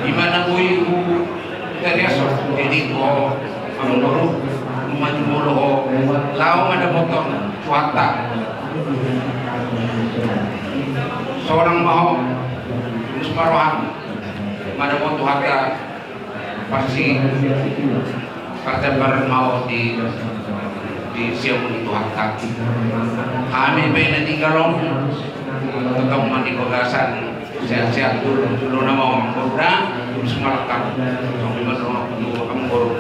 Ima na boi hutariashon, jadi, oh, amangboru. Maju molo ho, laho madapothon Tuhanta. Sonang ma ho, tulus ma roham, madapothon Tuhanta. Pasti parjambaran ma ho di, di siamun ni Tuhanta. Hami pe na tinggal on, tongtong ma di bagasan, sehat-sehat dulu, dulu nama orang boru da, terus malakam. Songon i ma tu amang boru.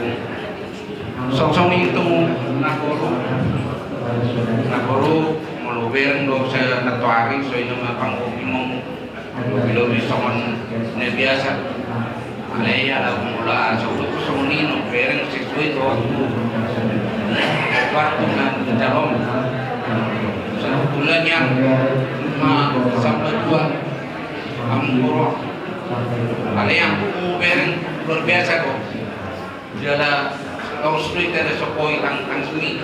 Songon i tu naboru. Naboru, molo bereng do saonari, so i nama panggopi mong. Lobi-lobi songon na biasa. Alai ala molo asa udah songon i, no bereng sesuai tu waktu. Waktu na calon. Sebetulnya ma samba dua. Amang boru. Alai amang boru bereng luar biasa kok. Jala torus do hita da sokoi tang, tang suni.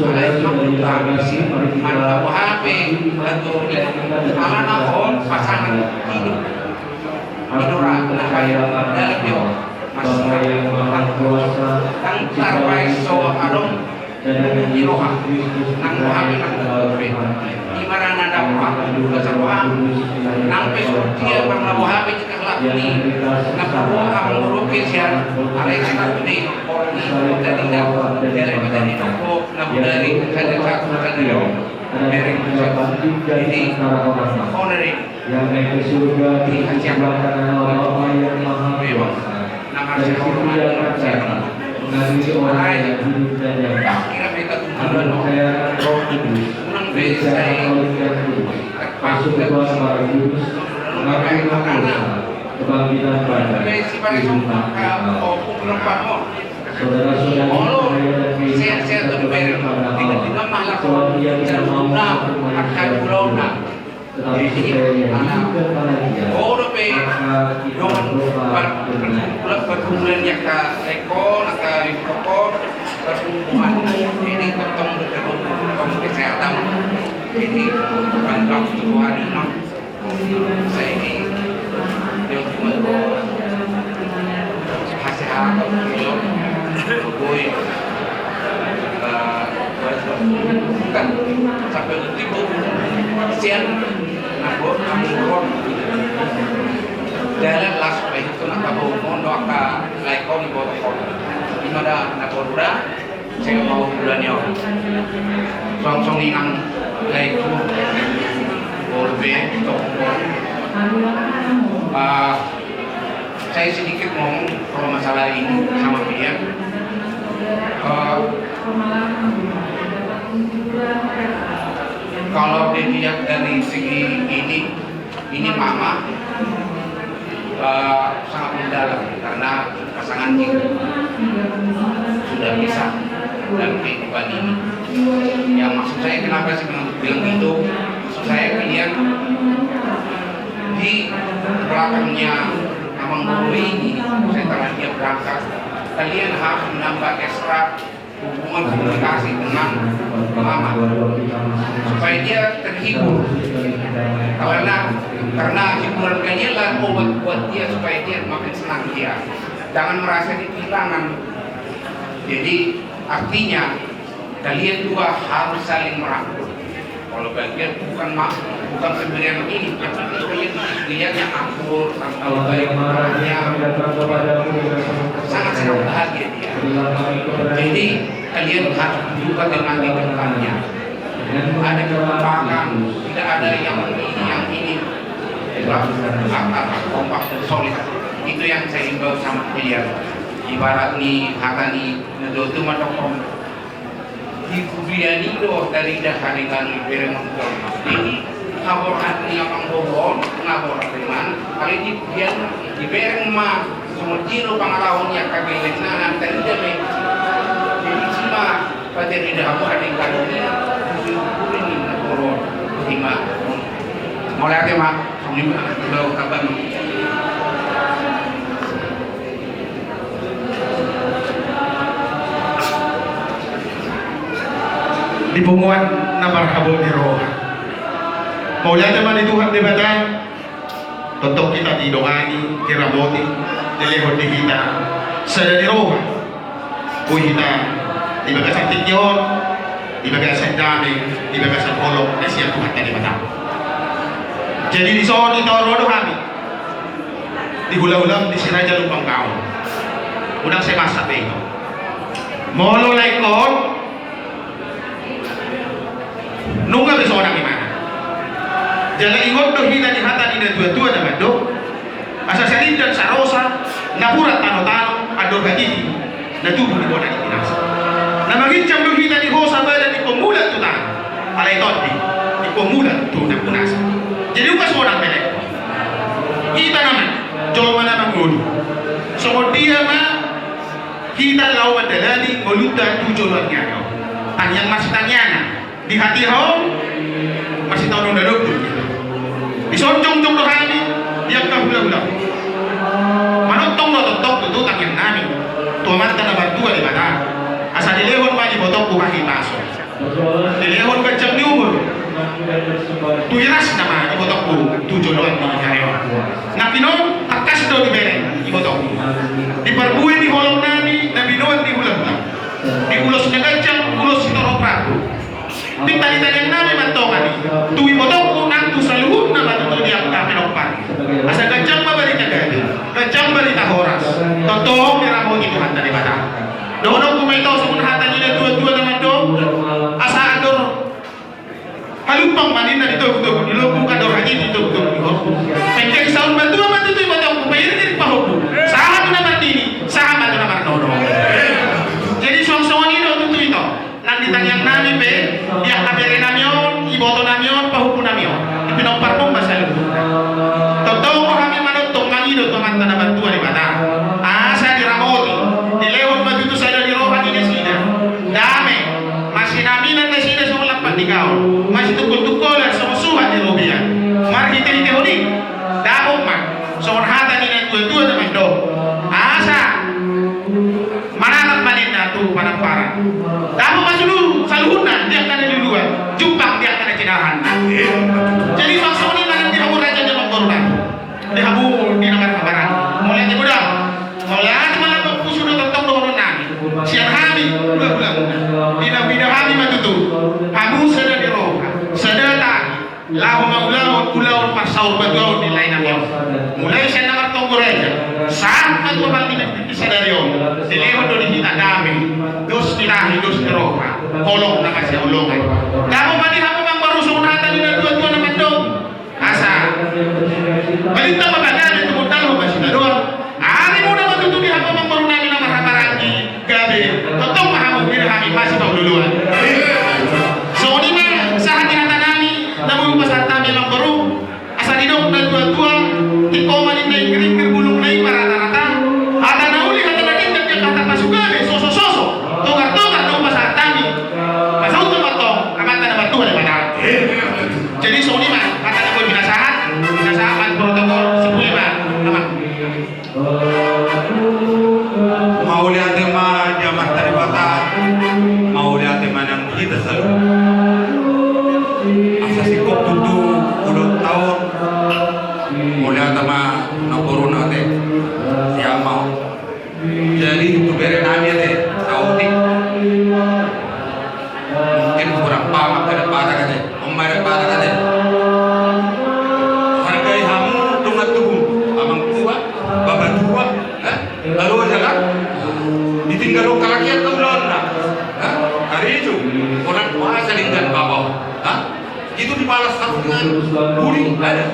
Alai mangkutang isi, mana na boha pe, lagu, alana on pasangan hidup. Idora na kaya dalam yo. Mas, tang, tang tarpai so adong. Di roha, nang roha pe nang roha pe. Ima ra na dapot, basa roha. Nang pe sude dia marna roha pe jika lak ni. Nang roha, nang roha pe sian. Alai sina pe di, orang tadi dapot. Jadi, jadi toko, nang dari, kada satu, kada dua. Dari pusat. Jadi, oh, dari Yang naik ke surga di sebelah kanan Allah Bapa yang Maha Kuasa. Dari situ ia akan datang mengadili orang yang hidup dan yang mati. Aku percayakan Roh Kudus, gereja yang katolik dan kudus, persekutuan para kudus, pengampunan dosa, kebangkitan badan, kehidupan kekal. Saudara-saudari, saya dan kehidupan kita berikan pada Allah. Sebab ia tidak mau aku menyiksa. Tetapi supaya ia hidup dan bahagia, maka kita berdoa demikian. Pergumulan yang ka eko, na ka eko, pergumulan ini tentang bergabung, tentang kesehatan. Ini bukan waktu hari, no. Saya ini, dia cuma Hasehatan, boi. Kan sampai tiba sian, nabo, nabo. Jalan las, baik itu nak tabo, mondo angka laikon, botokon. Di mana nabo udah, saya mau bulan yo. Song-song inang laiku, bolbe, tokon. Ah, Saya sedikit ngomong kalau masalah ini sama beliau. Eh, kalau dilihat dari segi ini, ini mama, eh, sangat mendalam karena pasangan ini sudah bisa dalam kehidupan ini. Yang maksud saya kenapa saya bilang, bilang gitu, maksud saya kalian di belakangnya Amang Boru ini, setelah dia berangkat, kalian harus menambah ekstra hubungan komunikasi dengan mama, supaya dia terhibur. Karena, karena hiburan kalian lah obat buat dia, supaya dia makin senang dia. Jangan merasa kehilangan. Jadi, artinya, kalian dua harus saling merangkul. Kalau bagian bukan ma-, bukan pemberian ini, tapi kalian, kalian yang akur, kalau baik orangnya, sangat, sangat bahagia dia. Jadi, kalian harus juga dengan di depannya. Ada kekompakan, tidak ada yang ini, yang ini. Itulah, agar kompak dan solid. Itu yang saya imbau sama kalian. Ibarat ni, hata ni, na dua tu ma tokon. Di kuburan i do tarida haringan ni bereng on. Jadi, haborhat ni amang boru on, na haborhat i ma, alai di kuburan, di bereng ma, songon dia do pangalaho ni angka gellengna, na tarida ma i. Jadi, isi ma, patarida hamu haringan ni, di kuburan ni amang boru on. Isi ma. Mauliate ma, songon i ma, di bawah kabar. Di punguan na marhabot ni roha. Mauliate ma di Tuhan Debata, tongtong hita didongani, diramoti, dilehon di hita sada ni roha. Boi hita di bagasan tingki on, di bagasan dame, di bagasan holong na sian Tuhanta Debata. Jadi dison ito ro do hami di hulahulam di Si Raja Lumban Gaol. Unang sai masa be ito. Molo laengkon nunga be sonang imana. Jala ingot do hita di hata ni natuatua na mandok, asa sarindan sarosa, napuran tanotano, andor hatiti na tubu di bona ni binasa. Na manginjam do hita di hosa badan ingkon mulak tu tano, alai tondi ingkon mulak tu na binasa. Jadi unang sonang be laengkon. Hita nama jolma na mangolu, songon dia ma hita laho mandalani ngolunta tu joloan ni ari on? Tangiang marsitangiangan. Di hatiha on, masitaonon na dohot. Dison jongjong do hami di angka hulahula. Manongtong do tongtong tutu tangiang nami tu Amanta na martua Debata, asa dilehon ma ibotongku hahipason, dilehon ganjang ni umur, tu irasna ma ibotongku tu joloan ni ari on. Nangkin on tangkas do dibere ibotongku di parbue ni holong nami na binoan ni hulahula, di ulos na ganjang, ulos sitorop rambu. Pinta ni tangiang nami ma antong i tu ibotongku nang tu saluhutna ma tutu di angka pinompar, asa ganjang ma barita gabe, ganjang barita horas, tongtong diramoti Tuhanta Debata. Dohononku ma ito songon hata ni natuatua na mandok, asa andor halumpang ma ninna di togutogu ni lombu, andor hatiti di togutogu ni horbo. Pengke saur matua ma tutu ibotongku, pairingiring pahompu, sahat tu na marnini, sahat ma tu na marnono. Jadi suang songon i do tutu ito. Nang di tangiang nami pe, di angka bere nami on, iboto nami on, pahompu nami on, di pinomparmuna saluhutna. Tongtong do hami manongtong mangido tu Amanta na martua Debata, asa diramoti, dilehon ma tutu sada ni roha ni nasida dame, masinaminan nasida songon lampak ni gaol, masitungkoltungkolan songon suhat ni robean. Marhitehite on i, dapot ma songon hata ni natuatua na mandok, asa manatap ma ninna tu panamparan. Dapot ma saluhutna di angka na niluluan, jumpang di angka na jinahan. Jadi suang songon i ma nang di hamu raja ni amangboru nami, di hamu di na marhahamaranggi. Mauliate godang. Mauliate ma lambok pusu do tongtong dohonon nami sian hami hulahulamuna. Di na huida hami ma tutu, hamu sada ni roha, sada tangi, laho mangulahon ulaon parsaur matua on di lae nami on. Mulai sian na martonggo raja sahat ma tu amang ni sadari on, dilehon do di hita dame, dos ni tahi, dos ni roha, holong na masihaholongan. Dapot ma di hamu amangboru songon hata ni natuatua na mandok, asa balintang ma badane tumundalhon ma sitadoan. Arimuna ma tutu di hamu amangboru nami na marhahamaranggi, gabe, tongtong ma hamu, huida hami masipaololoan. Songon i ma sahat ni hata nami na boi hupasahat hami amangboru. Asa didok natuatua, tingko ma ninna, inggiringgir bulungna i maratarata. Hata na uli, hata na denggan, hata pasugabe, sosososo, togartogar na hupasahat hami, pasahathon ma antong Amanta na martua Debata. Jadi songon i ma hata na boi pinasahat. Pinasahat ma protokol, sipuli ma, amang. Mauliate ma di Amanta Debata, mauliate ma nang di hita saluhut. Asa singkop tutu ulaonta on. Mauliate ma nang boruna ate, si ama on. Jadi tu bere nami ate, saotik. Mungkin kurang paham angka na batak ate. On ma na batak ate. Hargai hamu dongan tubu, amang tua, bapa tua, eh? Lalu aja kan? Ditinggal on kalakian tu ulaonna. Eh? Hari itu, orang puasa dengan bapa. Eh? Itu dibalas harus dengan budi, ada.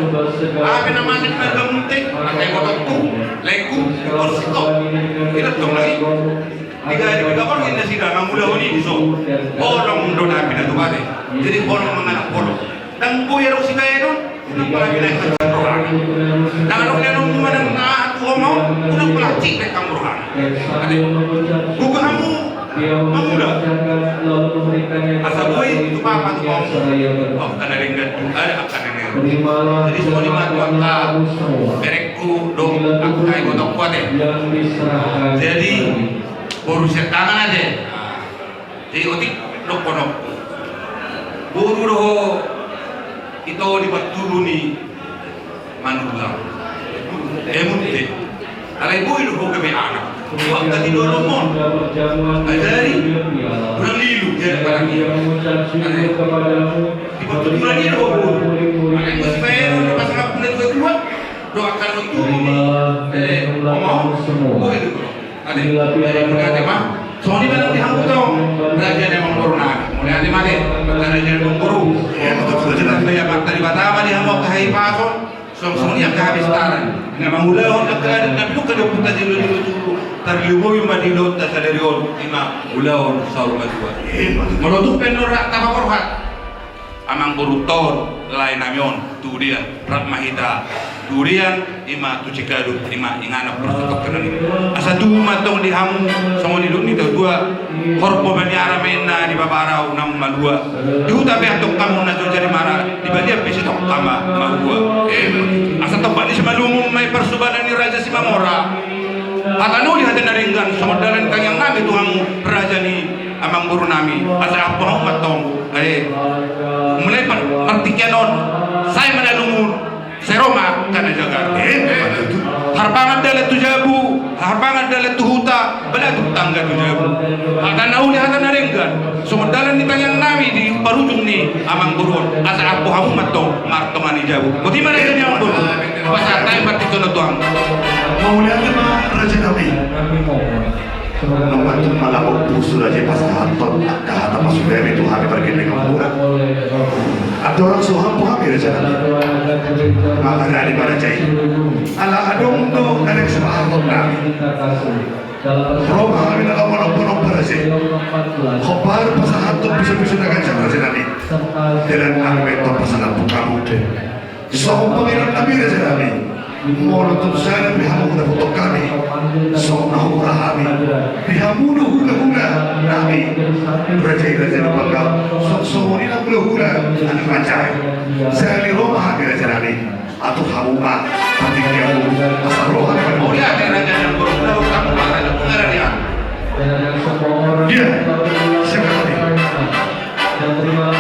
Apa namanya, marga Munte, pakai motor tu, leku, motor situ. Tidak dong lagi. Di gari, di gari, di nasida, mangulahon i dison. Holong do na pinatupa ate. Jadi holong mangalap holong. Ndang boi adong sibaenon, unang pola binaen hancit rohana. Ndang adong na nunga manang na tu oma on, unang pola hancit baen hamu rohana. Ate. Gogo hamu mangula. Asa boi tu bapa tu oma on. Angka na denggan tu, ada angka na denggan. Jadi songon i ma tu angka berengku dohot angka ibotongku ate. Jadi boru sian tangan ate. Jadi otik dohononku. Boru do ho ito di partulu ni Manurung. Eh, Munte. Alai boi do ho gabe anak. Waktu di dalam mon. Ajari. Kurang lilu, ya, barang ini. Di waktu kurang lilu, kurang lilu. Makanya mesti bayar, udah pasang apa, udah dua, dua. Doakan untuk ini. Eh, ngomong. Oh, itu. Ate, ate, ate, ma. Songon i ma nang di hamu tong. Raja ni amangboru nami. Mauliate ma, ate. Raja ni amangboru. Ia, betul, betul, betul. Ia, marta di Debata ma di hamu angka hahipason. Songon, songon i angka habistaran. Nga mangulahon angka adat na pinungka di ompunta jolo-jolo tubu. Tarlumobi ma di ulaonta sadari on. I ma ulaon saur matua. Molo tung pe nunga rap tapaborhat amangboru on, lae nami on, tu dia, rap ma hita tu dia, i ma tu Cikadut, i ma inganan parsatonhonan i. Asa tubu ma tong di hamu, songon nidok ni natuatua, horbo ma ni ara ma inna di babarau naung malua. Di huta pe antong hamu na so jadi mara, di balian pe sitongka ma, mahua. Asa tompa ni simalungun ma i parsubanan ni Raja Simamora. Hata na uli hata na denggan, songon dalan tangiang nami tu hamu, raja ni amangboru nami, asa ampu hamu ma tong, eh, mulai par-, partingkian on, sai ma na lungun, sai ro ma angka na jagar. Eh, harbangan dalan tu jabu, harbangan dalan tu huta, balatuk tangga tu jabu. Hata na uli, hata na denggan, songon dalan ni tangiang nami di parujung ni amangboru on, asa ampu hamu ma tong martonga ni jabu. Boti ma na jadi amangboru. Pasahat nai partingkian on tu hamu. Mauliate ma raja nami. Nunga tung malambok pusu raja i pasahathon angka hata pasupasu i tu hami pargellengmuna. Andorang so ampu hami raja nami, mangarade ma raja i. Ala adong do na naeng sipasahaton nami. Ro ma hami na laho manomba-nomba raja i. Hombar pasahathon pisu-pisu na ganjang raja nami. Dalan nami ma i tong pasalampu hamu. Songon pangidoan nami raja nami, molo tung sada pe hamu hudapothon hami, songon na hurang hami di hamu do hulahula nami. Raja i raja ni Pangkal, songon i nang hulahula anak Manjai. Sahali ro ma hami raja nami, atur hamu ma partingkianmu, asa ro hami. Mauliate raja ni amangboru, hamu ma raja Pangkal. Dia, sekarang.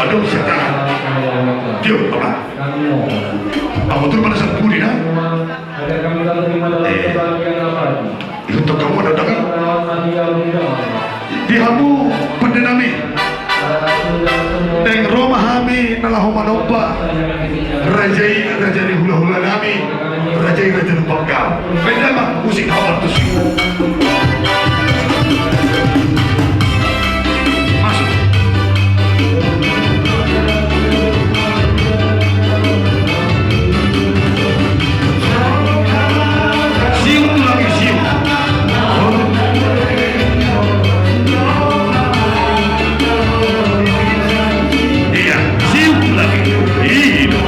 Aduh, sekarang. Dia, apa? Amu tu mana sampuli na? Eh. Itu kamu ada datang? Di hamu pande nami. Naeng ro ma hami na laho manomba raja i, raja ni hulahula nami, raja i raja ni Pangkal. Pande ma musik habar tusi. Masuk. Siung tu langit siung. Iya, siung tu langit. Iya.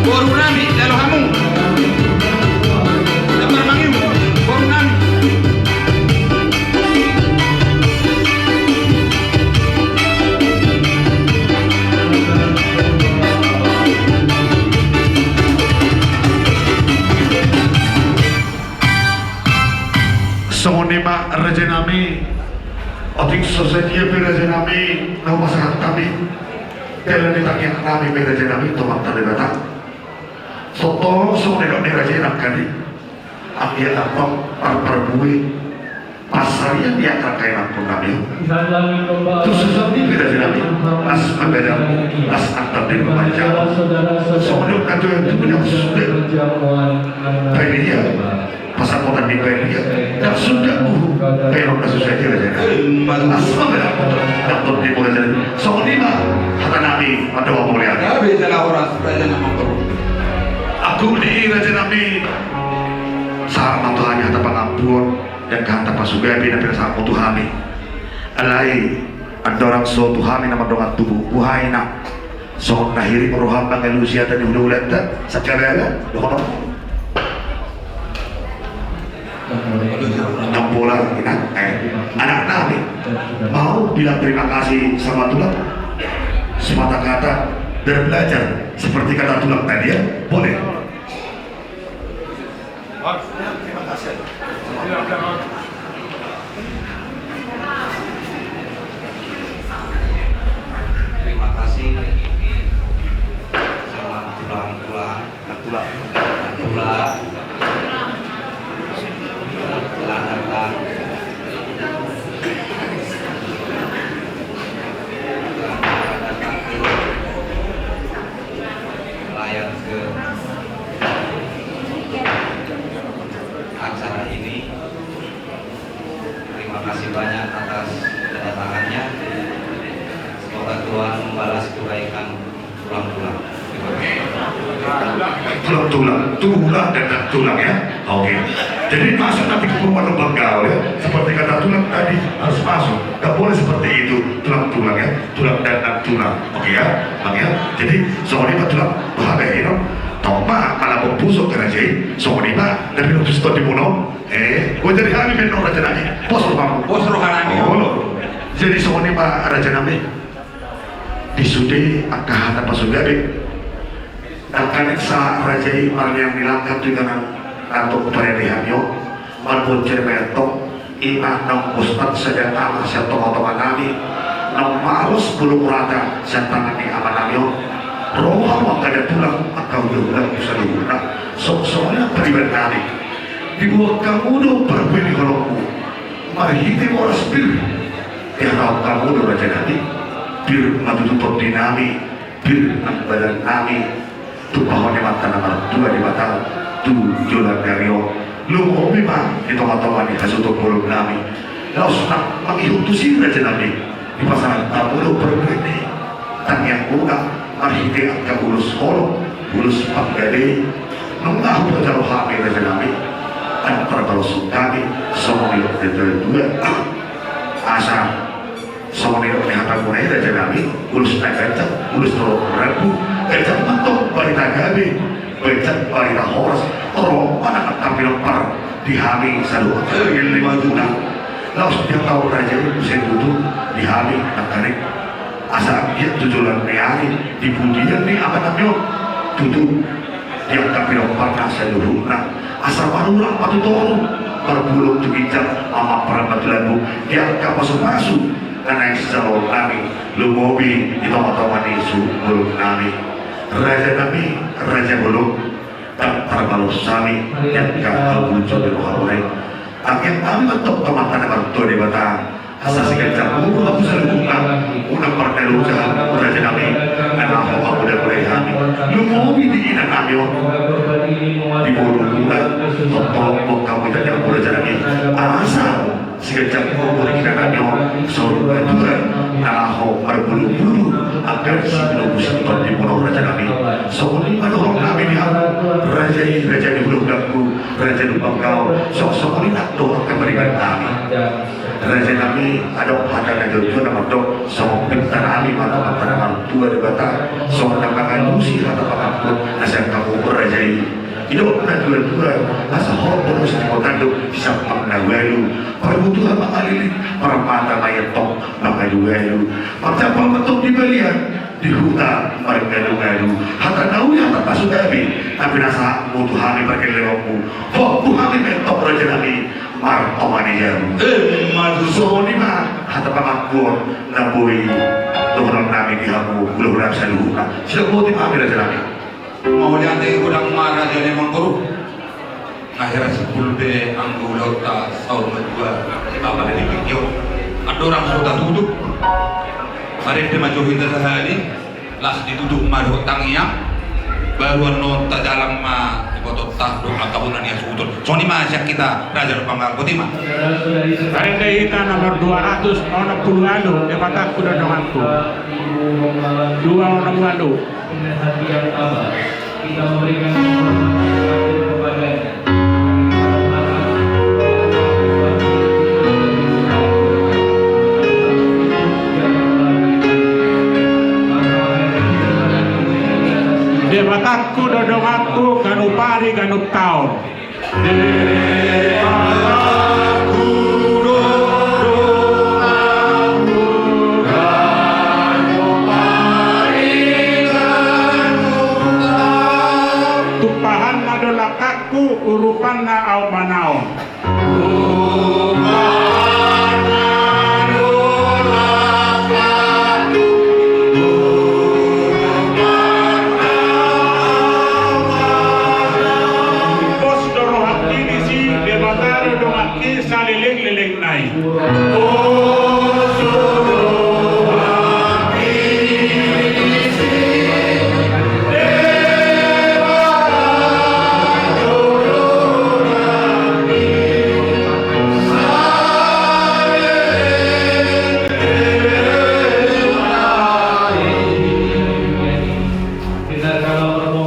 Boru nami, jalo hamu. Damar mangiu, boru nami. Otik so sadia pe raja nami na hupasahat hami, dalan ni tangiang nami pe raja nami tu Amanta Debata. Tongtong songon nidok ni raja i nangkin i, anggiat antong marparbue pansarian ni angka rangkaian nami. Tung so sadia pe raja nami, las ma badanmu, las antong di rumah jamu. Songon nidok na tuatua, tubunya sudah. Badia. Pasapotan ni badia, ndang suda uhum, baenonna susa i raja nami. Las ma badanmu, ndang tondimuna raja nami. Songon i ma hata nami, mandok mauliate. Gabe jala horas raja nami. Angkup ni raja nami, sahat ma tu hami hata pangampuon, dan hata pasugabe na pinasahatmu tu hami. Alai andorang so tu hami na mardongan tubu, boha i na songon na hirim roham mangalusi hata ni hulahulanta, sangkabala dohonon. Ndang pola, inang, eh, anak nami, mau bilang terima kasih sama tulang? Sepatah kata, biar belajar seperti kata tulang tadi, ya, boleh? Terima kasih sama tulang-tulang. Tulang. Tulang. Tulang datang. Tulang datang ke layar ke acara ini. Terima kasih banyak atas kedatangannya. Semoga Tuhan membalas kebaikan tulang-tulang. Tulang-tulang, tulang dan tulang, ya. Oke. Jadi masuk nanti ke rumah Lubang Gaul, ya. Seperti kata tulang tadi, harus masuk. Nggak boleh seperti itu, tulang-tulang, ya. Tulang dan tulang. Oke, ya, Bang, ya. Jadi songon i ma tulang, bahagia, ya, no? Tong ma, malah berpusok ke raja i. Songon i ma, tapi nuntus tondimuna on. Eh, gua jadi hami menang raja nami. Pos rohamu. Pos roha nami. Oh, lo. Jadi songon i ma raja nami. Di sude angka hata pasugabe. Nangkaning sahat raja i marniang ni langkah tu inganan na tong parade hami on. Marboncir ma i antong. I ma naung bostan sadia ama sian tongatonga nami. Naung malos bulung rata sian tangan ni ama nami on. Roha ma angka datulang angka hulahula tu saluhutna. Songon i ma pariban nami. Diboan hamu do parbue ni holongmu marhite boras pir. Dihatahon hamu do raja nami, pir ma tutu tondi nami, pir nang badan nami. Tumpahon ni Amanta na martua Debata tu joloan ni ari on. Lumobi ma di tongatonga ni hasuhuton bolon nami. Laos nang mangihut tusi raja nami. Dipasahat hamu do parbue ni tangiangmuna marhite angka ulos holong, ulos panggabean. Nunga hupajalo hami raja nami, nang parbalos hami songon nidok ni natuatua. Asa songon nidok ni hatamuna i raja nami, ulos na ganjang, ulos na rambu, ganjang ma antong barita gabe, ganjang barita horas, ro ma nang angka pinompar di hami saluhut. Laos dihatahon raja i muse tutu di hami nangkaning. Asa anggiat tu joloan ni ari di pudian ni ama nami on tutu di angka pinomparna saluhutna. Asa marurat ma tu toru, marbulung tu ginjang, mamampar ma tu lambung di angka pasupasu na naeng sijaloon nami, lumobi di tongatonga ni suhut bolon nami. Raja nami, raja bolon, ndang tarbalos hami di angka habujuon ni rohamuna i. Tangiang nami ma antong tu Amanta na martua Debata, asa siganjang umur hamu saluhutna, unang mardalan jala hamu raja nami, na laho mangulahulai hami, lumobi di inang nami on, di borumuna, tongtong boan hamu tangiangmu raja nami, asa siganjang umur inang nami on saur matua, na laho marbulubulu, angka sibulubulu sitondimuna on raja nami. Songon i ma dohonon nami di hamu, raja i, raja ni hulahulangku, raja ni Lubang Gaul, songon i nang dohot pariban nami. Raja nami, adong hata na tuatua na mandok, songon pinta nami ma tu Amanta na martua Debata, songon na mangalusi hata pangampuon na sian hamu raja i. Didok na tuatua, asa horbo do sitio tandok di sampang na ualu, parbutuhan mangaliling, parmata ma i antong mangalualu. Marjampang ma antong di balian, di huta marngalungalu. Hata na uli, hata pasupasu, na pinasahatmu tu hami pargellengonmu. Hot tu hami ma antong raja nami, martonga ni jabu. Emma tutu. Songon i ma Hata pangakuon na boi dohonon nami di hamu hulahula saluhutna. Sai boti ma hami raja nami. Mauliate godang ma raja ni amangboru. Nga hira simpul be anggo ulaonta saur matua. Tapa dari pingkio andorang so tatutup. Marende ma jo hita sahali. Las ditutup ma dohot tangiang. Baru annon tajalang ma ibotonta dohot angka bona ni hasuhuton. Songon i ma sian hita raja dohot panggabean, boti ma. Marende hita nomor dua ratus onom pulu ualu, Debataku do donganku. Dua onom ualu. Debatanku do donganku ganup ari ganup taon. Debatanku do donganku ganup ari ganup taon. Tumpahanna do langkangku, urupanna ahu manaon. Pos do rohangki disi, Debata do donganki salelenglelengna i.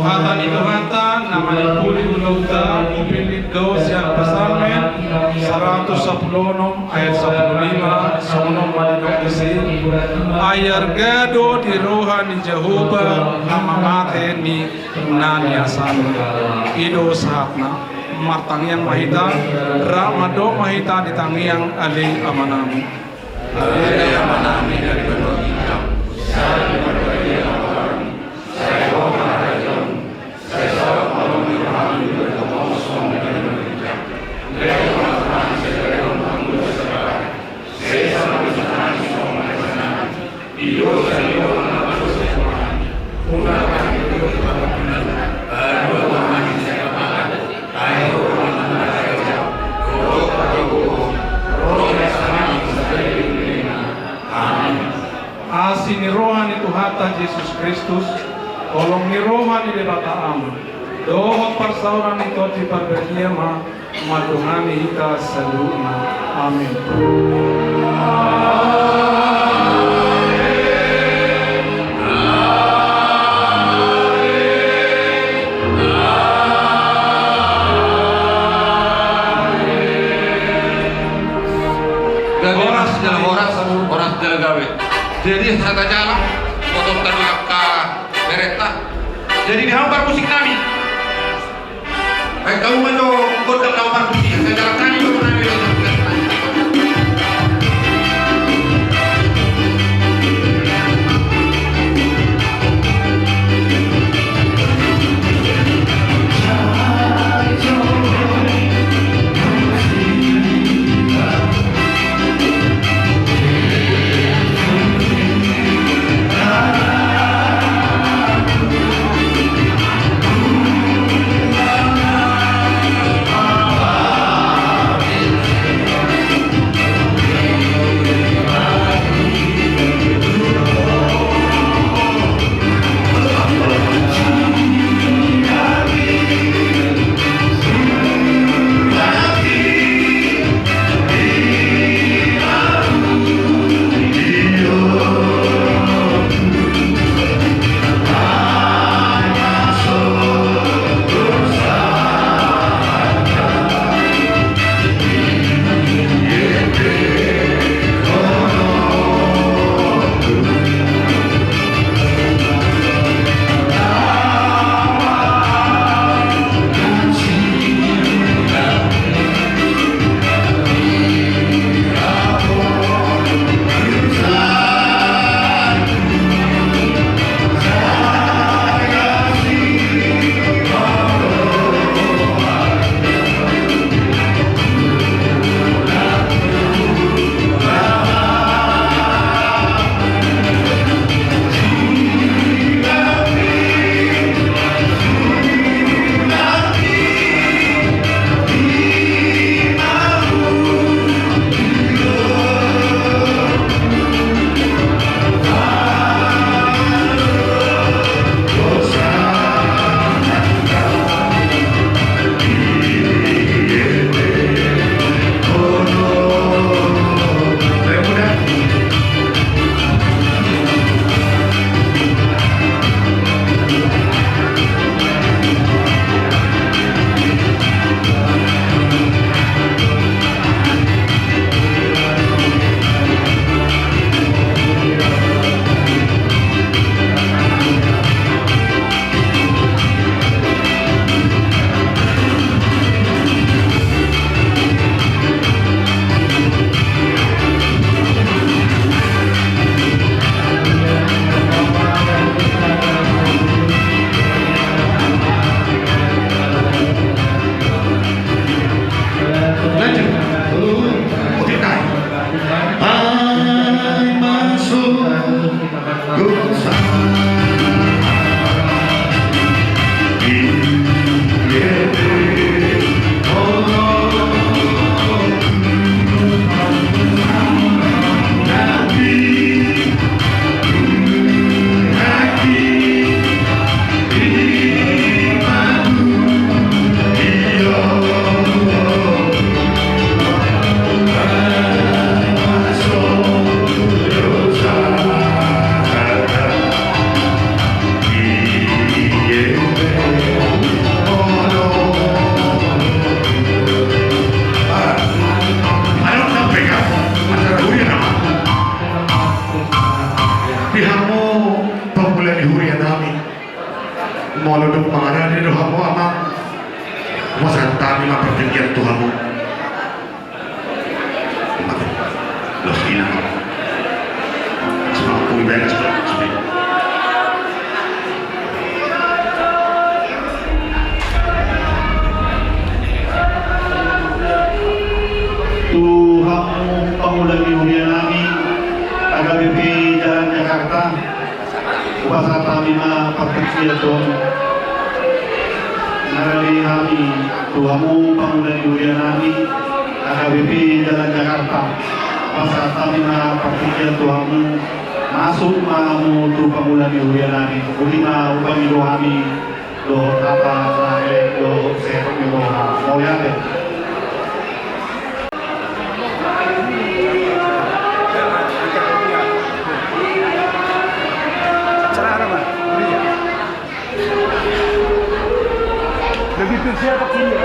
Hata ni Tuhanta na mangimpuli ulaonta, hupillit do sian Psalmen saratus sampulu onom ayat sampulu lima, songon on ma didok disi: Ai arga do di roha ni Jahowa hamamate ni na niasana. I do sahatna. Martangiang ma hita, rap mandok ma hita di tangiang. Ale Amanami. Ale Amanami na di banua ginjang, sai ma roham. Asi ni roha ni Tuhanta Jesus Kristus, holong ni roha ni Debata Ama, dohot parsaoran ni Tondi Parbadia ma mandongani hita saluhutna. Amin. Gabe horas jala horas, horas jala gabe. Jadi, satajalang, potong tadi angka bereta. Jadi, di hamu parmusik nami. Baik, kau maju, kau tak tahu parmusik, satajalang nami, kau nami, kau nami. Molo dung mangarade do hamu, Amang, hupasahat hami ma partingkian tu hamu. Mate. Dos ina. Semangat pun baik. Tu hamu pangula ni huria nami, H K B P Jalan Jakarta. Hupasahat hami ma partingkian tu hamu. Mangarade hami tu hamu pangula ni huria nami, H K B P Jalan Jakarta. Hupasahat hami ma partingkian tu hamu. Masuk ma hamu tu pangula ni huria nami. Uli ma hupangido hami dohot hata na elek dohot sehat ni roha. Mauliate. Lebih persiapan sini.